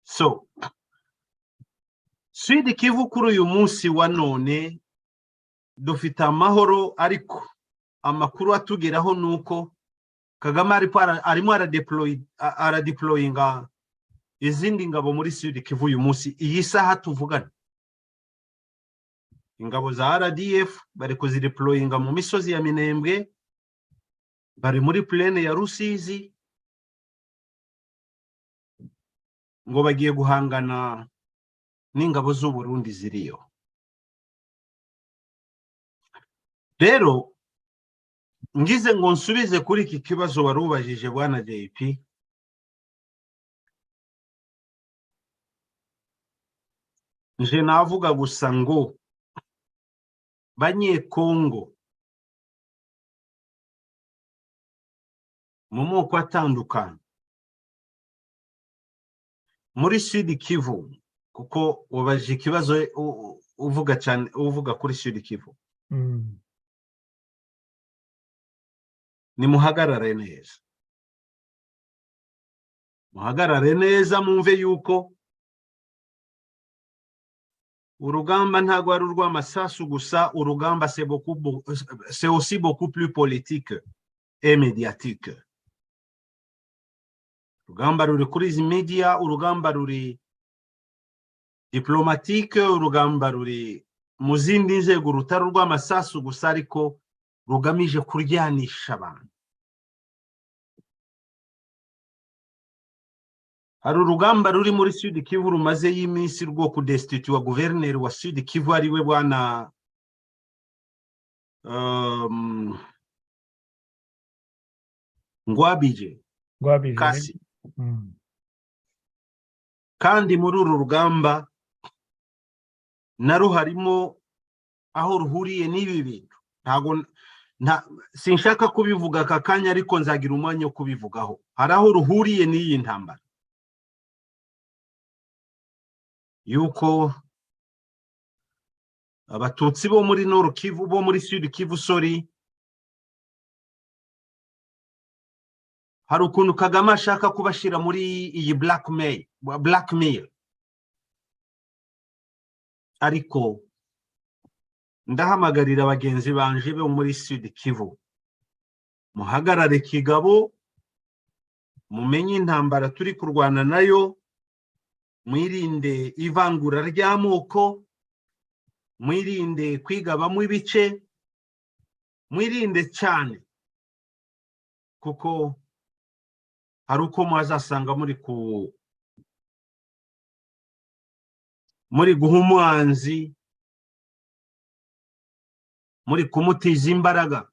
So Sud Kivu kuri uyu munsi wa none dufite amahoro, ariko amakuru atugeraho ni uko Kagame arimo aradeployinga izindi ngabo muri Sud Kivu uyu munsi, iyi saha tuvugana. Ingabo za RDF bari kuzideployinga mu misozi ya Minembwe, bari muri plaine ya Rusizi, ngo bagiye guhangana n'ingabo z'u Burundi ziriyo. Rero ngize ngo nsubize kuri iki kibazo wari ubajije, bwana JP, nje navuga gusa ngo Banyekongo mu moko atandukanye muri Sud Kivu, kuko wabajije ikibazo uvuga cyane, uvuga kuri Sud Kivu, nimuhagarare neza, muhagarare neza, mwumve yuko urugamba ntabwo ari urw'amasasu gusa. Urugamba c'est aussi beaucoup plus politique et médiatique. Urugamba ruri kuri izi media, urugamba ruri diplomatique, urugamba ruri mu zindi nzego rutari urw'amasasu gusa, ariko rugamije kuryanisha abantu. Hari urugamba ruri muri Sud Kivu rumazeyo iminsi rwo kudestituwa guverineri wa Sud Kivu, ariwe bwana Ngwabije. Ngwabije. Kasi. Kandi muri uru rugamba naro harimo aho ruhuriye n'ibi bintu. Ntabwo sinshaka kubivuga aka kanya, ariko nzagira umwanya wo kubivugaho. Hari aho ruhuriye n'iyi ntambara, yuko Abatutsi bo muri Nord Kivu, bo muri Sud Kivu, sorry, hari ukuntu Kagame ashaka kubashyira muri iyi blackmail. Ariko ndahamagarira bagenzi banje bo muri Sud Kivu, muhagarare kigabo, mumenye intambara turi kurwana nayo, mwirinde ivangura ry'amoko, mwirinde kwigabamo ibice, mwirinde cyane, kuko hari uko mwazasanga muri guha umwanzi, muri kumutiza imbaraga.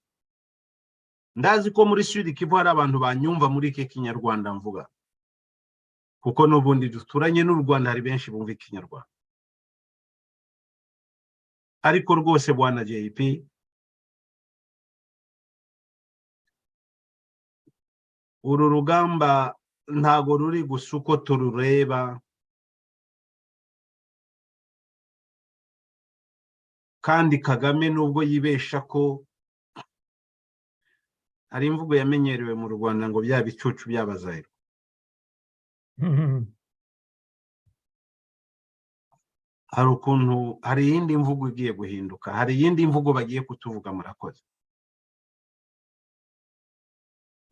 Ndazi ko muri Sud Kivu hari abantu banyumva muri iki Kinyarwanda mvuga, kuko n'ubundi duturanye n'u Rwanda, hari benshi bumva Ikinyarwanda. Ariko rwose, bwana JP, uru rugamba ntago ruri gusa uko turureba, kandi Kagame nubwo yibesha ko hari imvugo yamenyerewe mu Rwanda ngo bya bicucu by'Abazayiro, hari ukuntu hari iyindi mvugo igiye guhinduka, hari iyindi mvugo bagiye kutuvuga. Murakoze.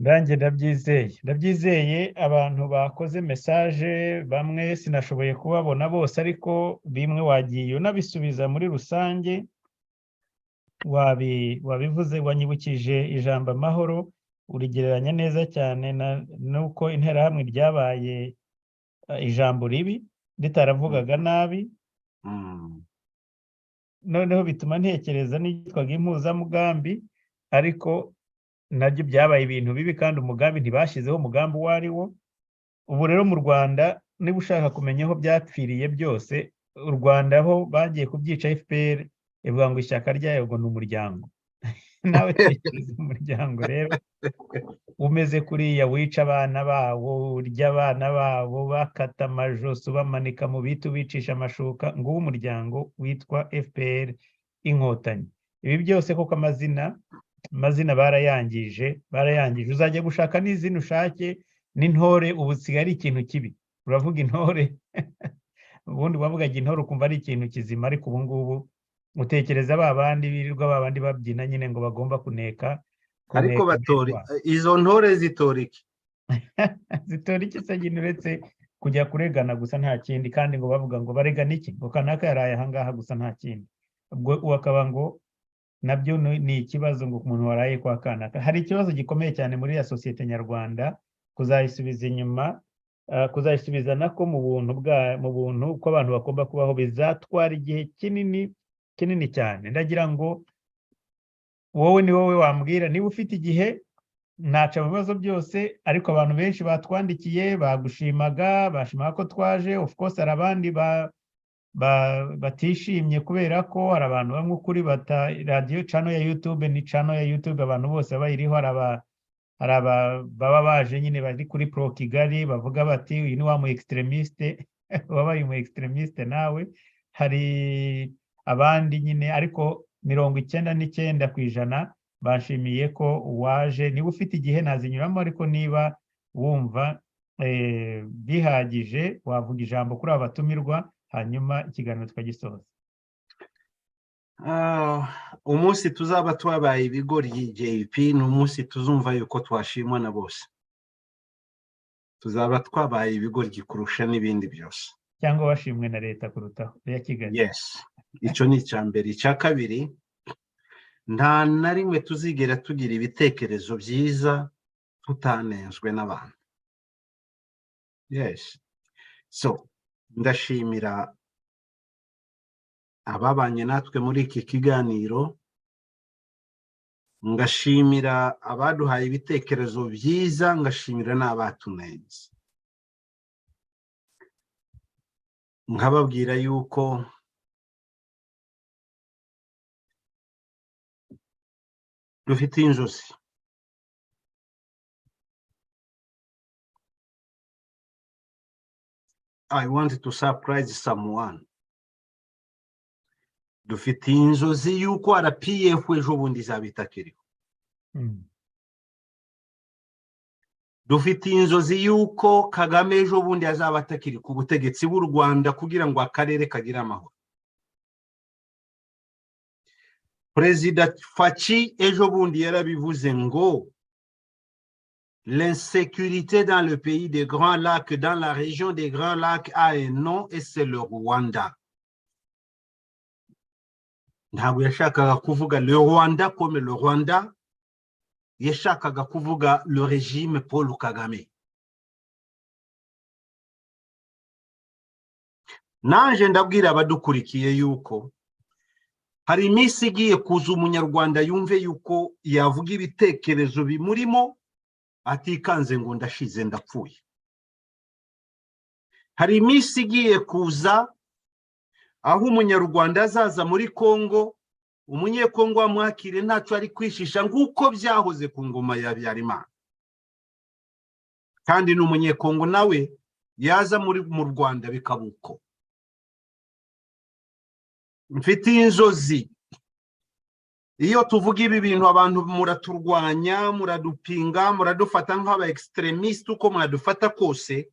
Nanjye ndabyizeye, ndabyizeye. Abantu bakoze message bamwe sinashoboye kubabona bose, ariko bimwe wagiye unabisubiza muri rusange, wabivuze, wanyibukije ijambo amahoro, urigereranya neza cyane n'uko Interahamwe ryabaye ijambo ribi ritaravugaga nabi. Noneho bituma ntekereza n'icyitwaga impuzamugambi, ariko Nabyo byabaye ibintu bibi, kandi umugambi ntibashyizeho umugambi uwo ari wo. Ubu rero mu Rwanda, niba ushaka kumenya aho byapfiriye byose, u Rwanda aho bagiye kubyica, FPR ivuga ngo ishyaka ryayo ngo ni umuryango. Nawe tekereza umuryango rero umeze kuriya, wica abana bawo, urya abana babo, bakata amajosi, ubamanika mu biti, ubicisha amashuka, ngo ube umuryango witwa FPR Inkotanyi. Ibi byose koko amazina barayangije, barayangije. Uzajya gushaka n'izina ushake n'intore, ubu usigaye ari ikintu kibi. Uravuga intore, ubundi wavugaga intore ukumva ari ikintu kizima, ariko ubu ngubu utekereza ba bandi birirwa, ba bandi babyina nyine ngo bagomba kuneka. Ariko batora, izo ntore zitora iki? Zitora iki se nyine, uretse kujya kuregana gusa, nta kindi? Kandi ngo bavuga ngo baregana iki? Ngo kanaka yaraye ahangaha gusa, nta kindi. Ubwo akaba ngo nabyo ni ikibazo, ngo umuntu waraye kwa kanaka. Hari ikibazo gikomeye cyane muri ya sosiyete nyarwanda, kuzayisubiza inyuma, kuzayisubiza nako mu buntu bwa mu buntu uko abantu bagomba kubaho, bizatwara igihe kinini, kinini cyane. Ndagira ngo wowe, ni wowe wambwira niba ufite igihe. Naca mu bibazo byose, ariko abantu benshi batwandikiye bagushimaga, bashimaga ko twaje. Of course hari abandi batishimye, kubera ko hari abantu bamwe ukuri bata radiyo channel ya YouTube. Ni channel ya YouTube, abantu bose bayiriho. Hari aba baba baje nyine bari kuri pro Kigali, bavuga bati: "Uyu ni wa mu extremiste wabaye umu extremiste nawe." Hari abandi nyine, ariko 99% bashimiye ko waje. Niba ufite igihe nazinyuramo, ariko niba wumva bihagije, wavuga ijambo kuri aba batumirwa, hanyuma ikiganiro tukagisoza. Umunsi tuzaba twabaye ibigoryi, JP, ni umunsi tuzumva yuko twashimwa na bose. Tuzaba twabaye ibigoryi kurusha n'ibindi byose. Cyangwa washimwe na leta kurutaho ya Kigali. Yes, icyo ni icya mbere. Icya kabiri, nta na rimwe tuzigera tugira ibitekerezo byiza tutanenzwe n'abantu. Yes, so ndashimira ababanye natwe muri iki kiganiro, ngashimira abaduhaye ibitekerezo byiza, ngashimira n'abatunenze, nkababwira yuko dufite inzozi. I want to surprise someone. Dufite inzozi yuko RPF ejo bundi izaba itakiriho. Dufite inzozi yuko Kagame ejo bundi azaba atakiri ku butegetsi bw'u Rwanda, kugira ngo akarere kagire amahoro. Perezida Fatshi ejo bundi yarabivuze ngo l'insécurité dans le pays des Grands Lacs, dans la région des Grands Lacs, a un nom et c'est le Rwanda. Ntabwo yashakaga kuvuga le Rwanda comme le Rwanda, yashakaga kuvuga le régime Paul Kagame. Nanje ndabwira abadukurikiye yuko hari iminsi igiye kuza umunyarwanda yumve yuko yavuga ibitekerezo bimurimo atikanze ngo ndashize, ndapfuye. Hari iminsi igiye kuza aho umunyarwanda azaza muri Kongo, umunyekongo amwakire ntacyo ari kwishisha, nk'uko byahoze ku ngoma ya Habyarimana, kandi n'umunyekongo nawe yaza muri mu Rwanda bikaba uko. Mfite inzozi. Iyo tuvuga ibi bintu, abantu muraturwanya, muradupinga, muradufata nk'aba extremiste, uko mwadufata kose,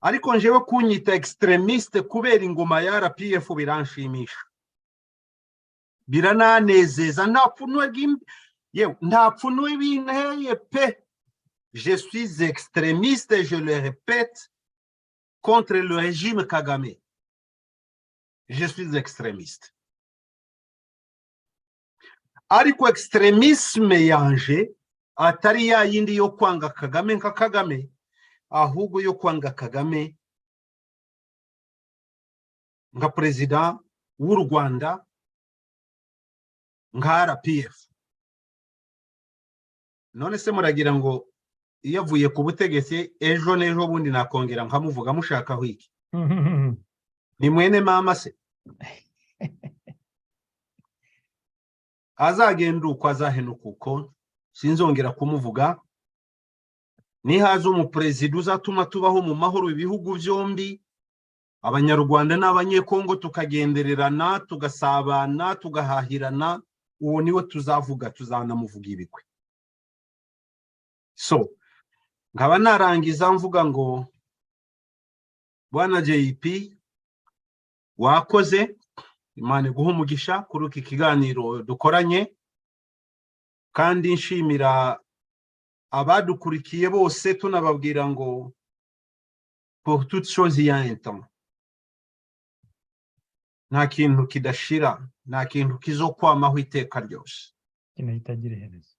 ariko njyewe kunyita extremiste kubera ingoma ya RPF biranshimisha, birananezeza. Nta pfunwe, yewe nta pfunwe binteye pe. Je suis extrémiste, je le répète, contre le régime Kagame. Je suis extrémiste, ariko extrémisme yanje atari ya yindi yo kwanga Kagame nka Kagame, ahubwo yo kwanga Kagame nka perezida w'u Rwanda, nka RPF. None se muragira ngo iyo avuye ku butegetsi, ejo n'ejo bundi nakongera nkamuvuga, mushakaho iki? Ni mwene mama se? Azagenda uko, azahenuka uko, sinzongera kumuvuga. Nihaza umuperezida uzatuma tubaho mu mahoro, ibihugu byombi, Abanyarwanda n'Abanyekongo, tukagendererana, tugasabana, tugahahirana, uwo niwe tuzavuga, tuzanamuvuga ibigwi. So nkaba narangiza mvuga ngo bwana JP, wakoze, Imana iguha umugisha kuri iki kiganiro dukoranye, kandi nshimira abadukurikiye bose, tunababwira ngo pour toute chose il y a un temps. Nta kintu kidashira, nta kintu kizokwamaho iteka ryose. Ikintu kitagira iherezo.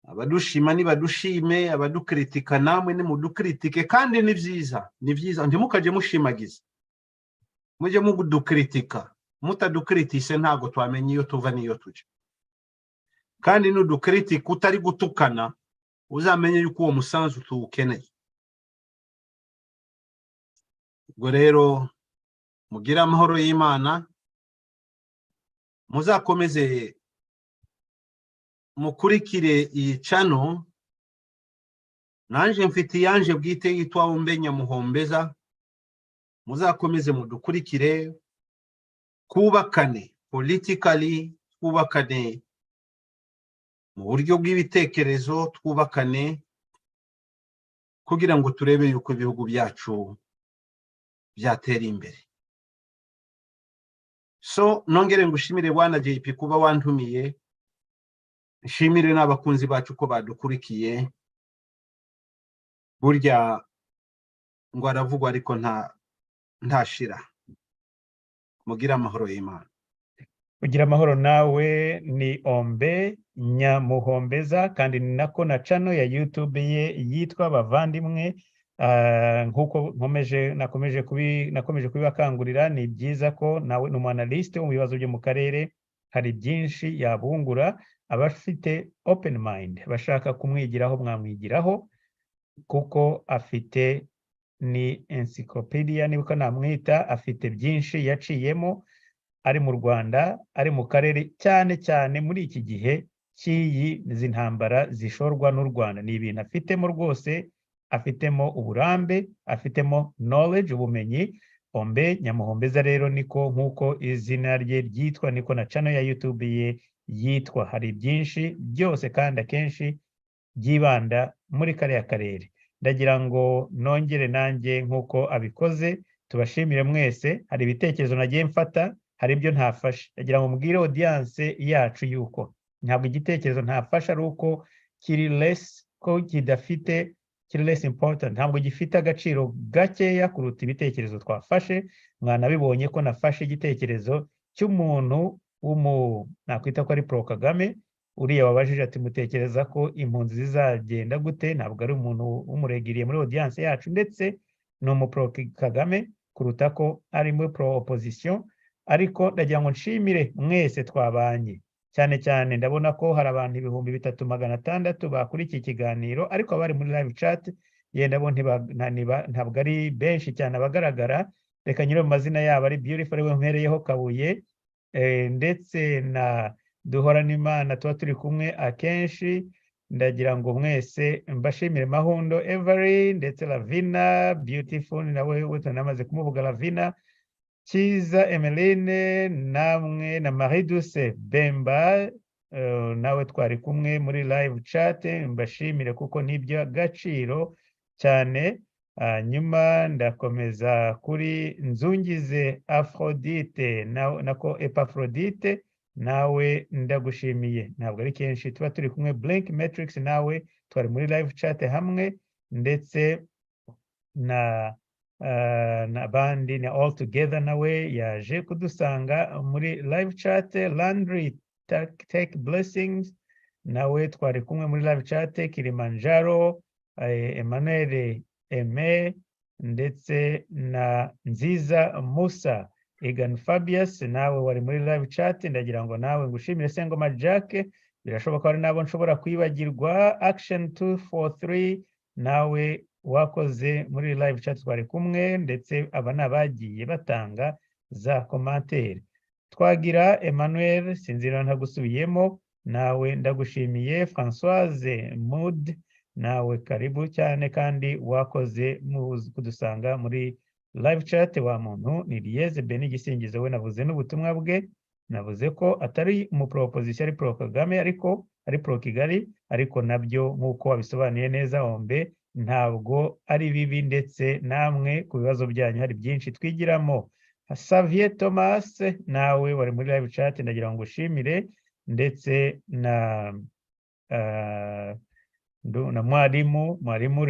Abadushima nibadushime, abadukritika namwe nimudukritike, kandi ni byiza, ni byiza. Ntimukajye mushimagiza, mujye mudukritika. Mutadukritise ntabwo twamenya iyo tuva n'iyo tujya. Kandi nudukritika utari gutukana, uzamenye yuko uwo musanzu tuwukeneye. Ubwo rero mugire amahoro y'Imana, muzakomeze mukurikire iyi channel. Nanje mfite iyanje bwite yitwa Ombe Nyamuhombeza. Muzakomeze mudukurikire, twubakane politically, twubakane mu buryo bw'ibitekerezo, twubakane kugira ngo turebe yuko ibihugu byacu byatera imbere. So nongere ngushimire, bwana JP, kuba wantumiye, nshimire n'abakunzi bacu ko badukurikiye. Burya ngo aravugwa ariko nta ntashira. Mugire amahoro y'Imana. Kugira amahoro nawe. Ni Ombe Nyamuhombeza, kandi ni nako na channel ya YouTube ye yitwa. Bavandimwe, nk'uko nkomeje nakomeje kubi nakomeje kubibakangurira, ni byiza ko nawe ni umu analyste wo mu bibazo byo mu karere, hari byinshi yabungura abafite open mind bashaka kumwigiraho. Mwamwigiraho kuko afite ni encyclopedia, niba namwita. Afite byinshi yaciyemo ari mu Rwanda, ari mu karere, cyane cyane muri iki gihe cy'iyi izi ntambara zishorwa n'u Rwanda. Ni ibintu afitemo rwose, afitemo uburambe, afitemo knowledge, ubumenyi. Ombe Nyamuhombeza rero niko, nk'uko izina rye ryitwa, niko na channel ya YouTube ye yitwa. Hari byinshi byose kandi akenshi byibanda muri kariya karere. Ndagira ngo nongere nanjye, nk'uko abikoze, tubashimire mwese. Hari ibitekerezo nagiye mfata, hari ibyo ntafashe. Ndagira ngo mbwire audience yacu yuko ntabwo igitekerezo ntafashe ari uko kiri less, ko kidafite, kiri less important, ntabwo gifite agaciro gakeya kuruta ibitekerezo twafashe. Mwanabibonye ko nafashe igitekerezo cy'umuntu w'umu nakwita ko ari pro Kagame, uriya wabajije ati: "Mutekereza ko impunzi zizagenda gute?" Ntabwo ari umuntu w'umuregiriye muri audience yacu, ndetse ni umu pro Kagame kuruta ko ari muri pro opposition. Ariko ndagira ngo nshimire mwese twabanye. Cyane cyane ndabona ko hari abantu 3600 bakurikiye ikiganiro, ariko abari muri live chat yenda bo ntabwo ari benshi cyane abagaragara. Reka nyure mu mazina yabo, ari Beautiful, ariwe mpereyeho, Kabuye, ndetse na Duhoranimana tuba turi kumwe akenshi. Ndagira ngo mwese mbashimire: Mahundo Every, ndetse Lavina Beautiful, nawe we tunamaze kumuvuga, Lavina Cyiza Emeline, namwe na Marie Douce Bemba, nawe twari kumwe muri live chat. Mbashimire kuko ni iby'agaciro cyane. Hanyuma ndakomeza kuri Nzungize Aphrodite, nako Epaphrodite, nawe ndagushimiye, ntabwo ari kenshi tuba turi kumwe. Blink Matrix, nawe twari muri live chat hamwe, ndetse na n'abandi, na All Together, nawe yaje kudusanga muri live chat. Landry Tech Blessings, nawe twari kumwe muri live chat. Kilimanjaro Emmanuel Aime, ndetse na Nziza Musa Egan Fabius, nawe wari muri live chat, ndagira ngo nawe ngushimire. Sengoma Jack. Birashoboka hari n'abo nshobora kwibagirwa. Action 243, nawe wakoze muri live chat, twari kumwe. Ndetse aba ni abagiye batanga za commentaires. Twagira Emmanuel, sinzira ntagusubiyemo, nawe ndagushimiye. Françoise Mood, nawe karibu cyane kandi wakoze kudusanga muri live chat. Wa muntu ni Lieze Beni Gisingizo, we navuze n'ubutumwa bwe, navuze ko atari umu pro-opposition, ari pro Kagame, ariko ari pro Kigali. Ariko nabyo nk'uko wabisobanuye neza, Ombe, ntabwo ari bibi, ndetse namwe ku bibazo byanyu hari byinshi twigiramo. Xavier Thomas, nawe wari muri live chat, ndagira ngo ushimire, ndetse na mwarimu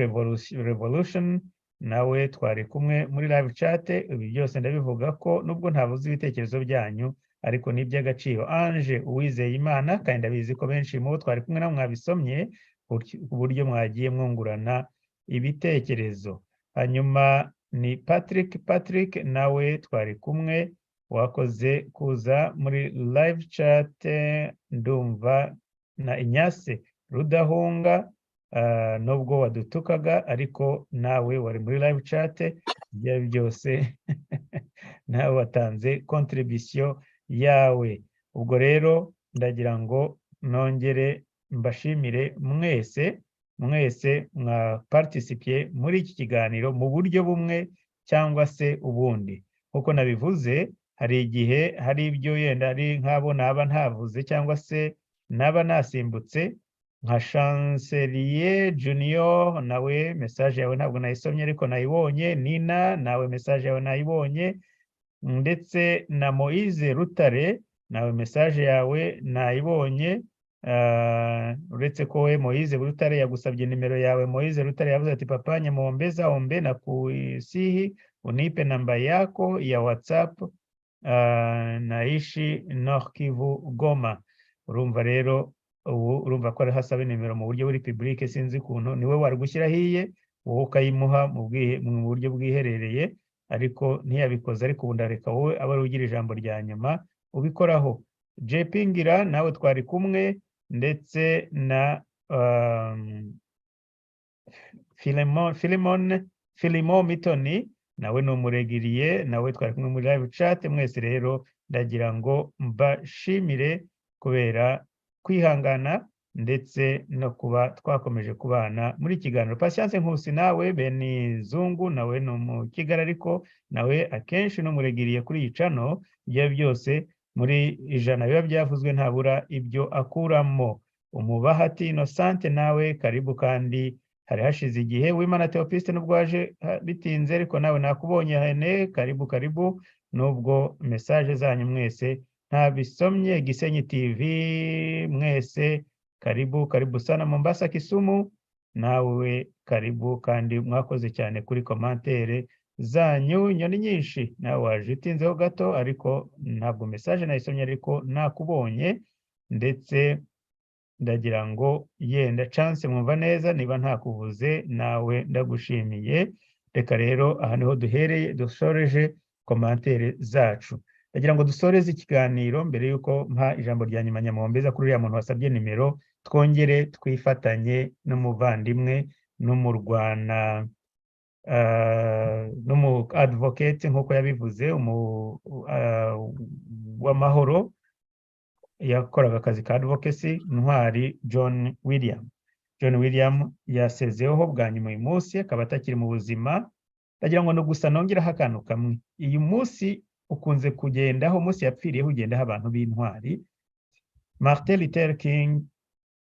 Revolution, nawe twari kumwe muri live chat. Ibi byose ndabivuga ko nubwo ntabuze ibitekerezo byanyu, ariko ni iby'agaciro. Ange Uwizeyimana, kandi ndabizi ko benshi mu bo twari kumwe nabo mwabisomye ku buryo mwagiye mwungurana ibitekerezo. Hanyuma ni Patrick, nawe twari kumwe, wakoze kuza muri live chat. Ndumva na Inyase Rudahunga, nubwo wadutukaga, ariko nawe wari muri live chat. Ibyo byose nawe watanze contribution yawe. Ubwo rero ndagira ngo nongere mbashimire mwese mwese mwaparticipiye muri iki kiganiro mu buryo bumwe cyangwa se ubundi. Nk'uko nabivuze, hari igihe hari ibyo yenda ari nk'abo naba ntavuze cyangwa se naba nasimbutse, nka Chancelier Junior, nawe message yawe ntabwo nayisomye ariko nayibonye. Nina, nawe message yawe nayibonye, ndetse na Moise Rutare, nawe message yawe nayibonye. Uretse ko we Moise Rutare yagusabye nimero yawe. Moise Rutare yavuze ati: "Papa Nyamuombeza Ombe, nakusihi unipe namba yako ya WhatsApp, naishi Nord Kivu, Goma." Urumva rero, ubu urumva ko ariho asaba nimero mu buryo buri public. Sinzi ukuntu niwe wari gushyiraho iye, wowe ukayimuha mu buryo bwiherereye, ariko ntiyabikoze. Ariko ubu ndareka wowe aba ari ugira ijambo rya nyuma ubikoraho. JP Ngira, nawe twari kumwe, ndetse na Philemon Mitoni, nawe ni umuregiriye, nawe twari kumwe muri live chat. Mwese rero ndagira ngo mbashimire kubera kwihangana ndetse no kuba twakomeje kubana muri kiganiro. Patience Nkusi, nawe Beni Zungu, nawe ni umukigali, ariko nawe akenshi n'umuregiriye kuri iyi channel. Ibyo byose muri 100 biba byavuzwe ntabura ibyo akuramo. Umubahati Innocente, nawe karibu kandi hari hashize igihe. Wimana Theopiste, nubwo waje bitinze, ariko nawe nakubonye. Hene, karibu karibu, nubwo message zanyu mwese ntabisomye. Gisenyi TV, mwese karibu karibu sana. Mombasa, Kisumu, nawe karibu kandi mwakoze cyane kuri commentaires zanyu. Inyoni nyinshi, nawe waje utinzeho gato, ariko ntabwo message nayisomye, ariko nakubonye. Ndetse ndagira ngo yenda Chance mwumva neza, niba ntakuvuze nawe ndagushimiye. Reka rero aha niho duhereye dusoreje commentaires zacu. Ndagira ngo dusoreze ikiganiro mbere y'uko mpa ijambo rya nyuma Nyamuhombeza kuri uriya muntu wasabye nimero, twongere twifatanye n'umuvandimwe n'umurwana n'umu advocate, nk'uko yabivuze, w'amahoro, yakoraga akazi ka advocacy, Ntwari John William. John William yasezeho bwa nyuma uyu munsi, akaba atakiri mu buzima. Ndagira ngo no gusa nongeraho akantu kamwe. Uyu munsi ukunze kugendaho, umunsi yapfiriyeho ugendaho abantu b'intwari. Martin Luther King,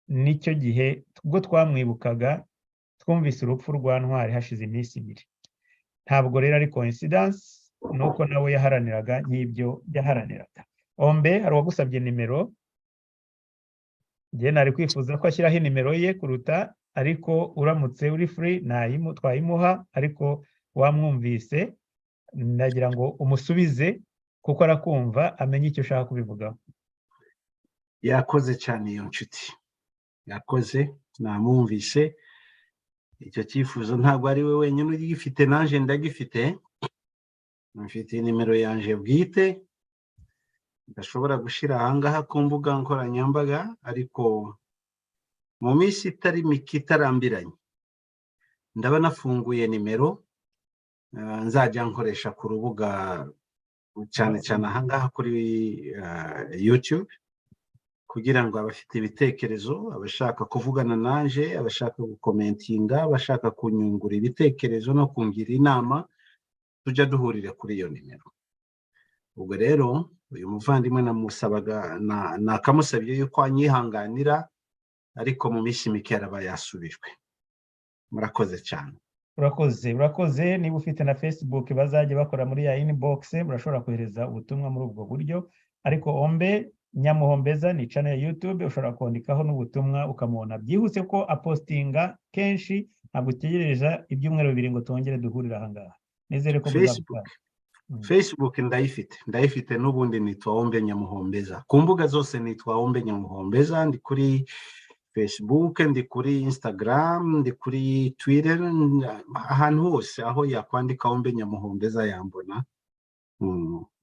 nicyo gihe ubwo twamwibukaga, twumvise urupfu rwa Ntwari hashize iminsi 2. Ntabwo rero ari coincidence, nuko nawe yaharaniraga nk'ibyo yaharaniraga. Ombe, hari uwagusabye nimero. Njye nari kwifuza ko ashyiraho inimero ye kuruta, ariko uramutse uri free twayimuha, ariko wamwumvise, ndagira ngo umusubize kuko arakumva, amenye icyo ushaka kubivugaho. Yakoze cyane iyo nshuti, yakoze, namwumvise. Icyo cyifuzo ntabwo ari we wenyine ugifite, nanjye ndagifite. Mfite nimero yanjye bwite. Ndashobora gushyira ahangaha ku mbuga nkoranyambaga, ariko mu minsi itari mike itarambiranye ndaba nafunguye nimero nzajya nkoresha ku rubuga, cyane cyane ahangaha kuri YouTube, kugira ngo abafite ibitekerezo, abashaka kuvugana nanje, abashaka gukomentinga, abashaka kunyungura ibitekerezo no kungira inama, tujya duhurira kuri iyo nimero. Ubwo rero uyu muvandimwe namusabaga, nakamusabye yuko anyihanganira, ariko mu minsi mike araba yasubijwe. Murakoze cyane. Urakoze, urakoze. Niba ufite na Facebook, bazajya bakora muri ya inbox, murashobora kohereza ubutumwa muri ubwo buryo. Ariko Ombe Nyamuhombeza ni channel ya YouTube, ushobora kwandikaho n'ubutumwa ukamubona byihuse, ko apostinga kenshi. Ntabwo utegereza ibyumweru 2 ngo twongere duhurire aha ngaha. Nizere ko Facebook, Facebook ndayifite, ndayifite n'ubundi nitwa Ombe Nyamuhombeza. Ku mbuga zose nitwa Ombe Nyamuhombeza. Ndi kuri Facebook, ndi kuri Instagram, ndi kuri Twitter, ahantu hose aho yakwandika Ombe Nyamuhombeza yambona.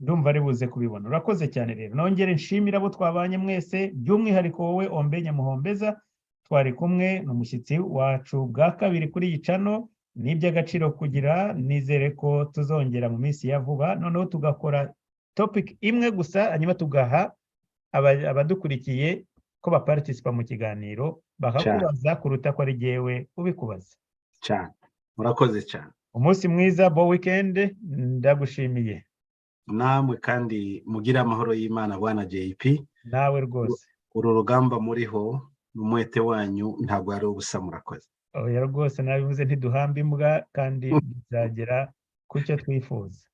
Ndumva ari buze kubibona. Urakoze cyane rero. Nongere nshimira abo twabanye mwese, by'umwihariko wowe Ombe Nyamuhombeza twari kumwe, ni umushyitsi wacu bwa kabiri kuri iyi channel. Ni iby'agaciro kugira, nizere ko tuzongera mu minsi ya vuba, noneho tugakora topic imwe gusa, hanyuma tugaha abadukurikiye ko baparticipa mu kiganiro, bakakubaza kuruta ko ari jyewe ubikubaza. Cyane, murakoze cyane. Umunsi mwiza, bon weekend, ndagushimiye. Namwe kandi mugire amahoro y'Imana, bwana JP. Nawe rwose. Uru rugamba muriho n'umwete wanyu ntabwo ari ubusa. Murakoze. Oya rwose, nabivuze, ntiduhamba imbwa kandi bizagera ku cyo twifuza.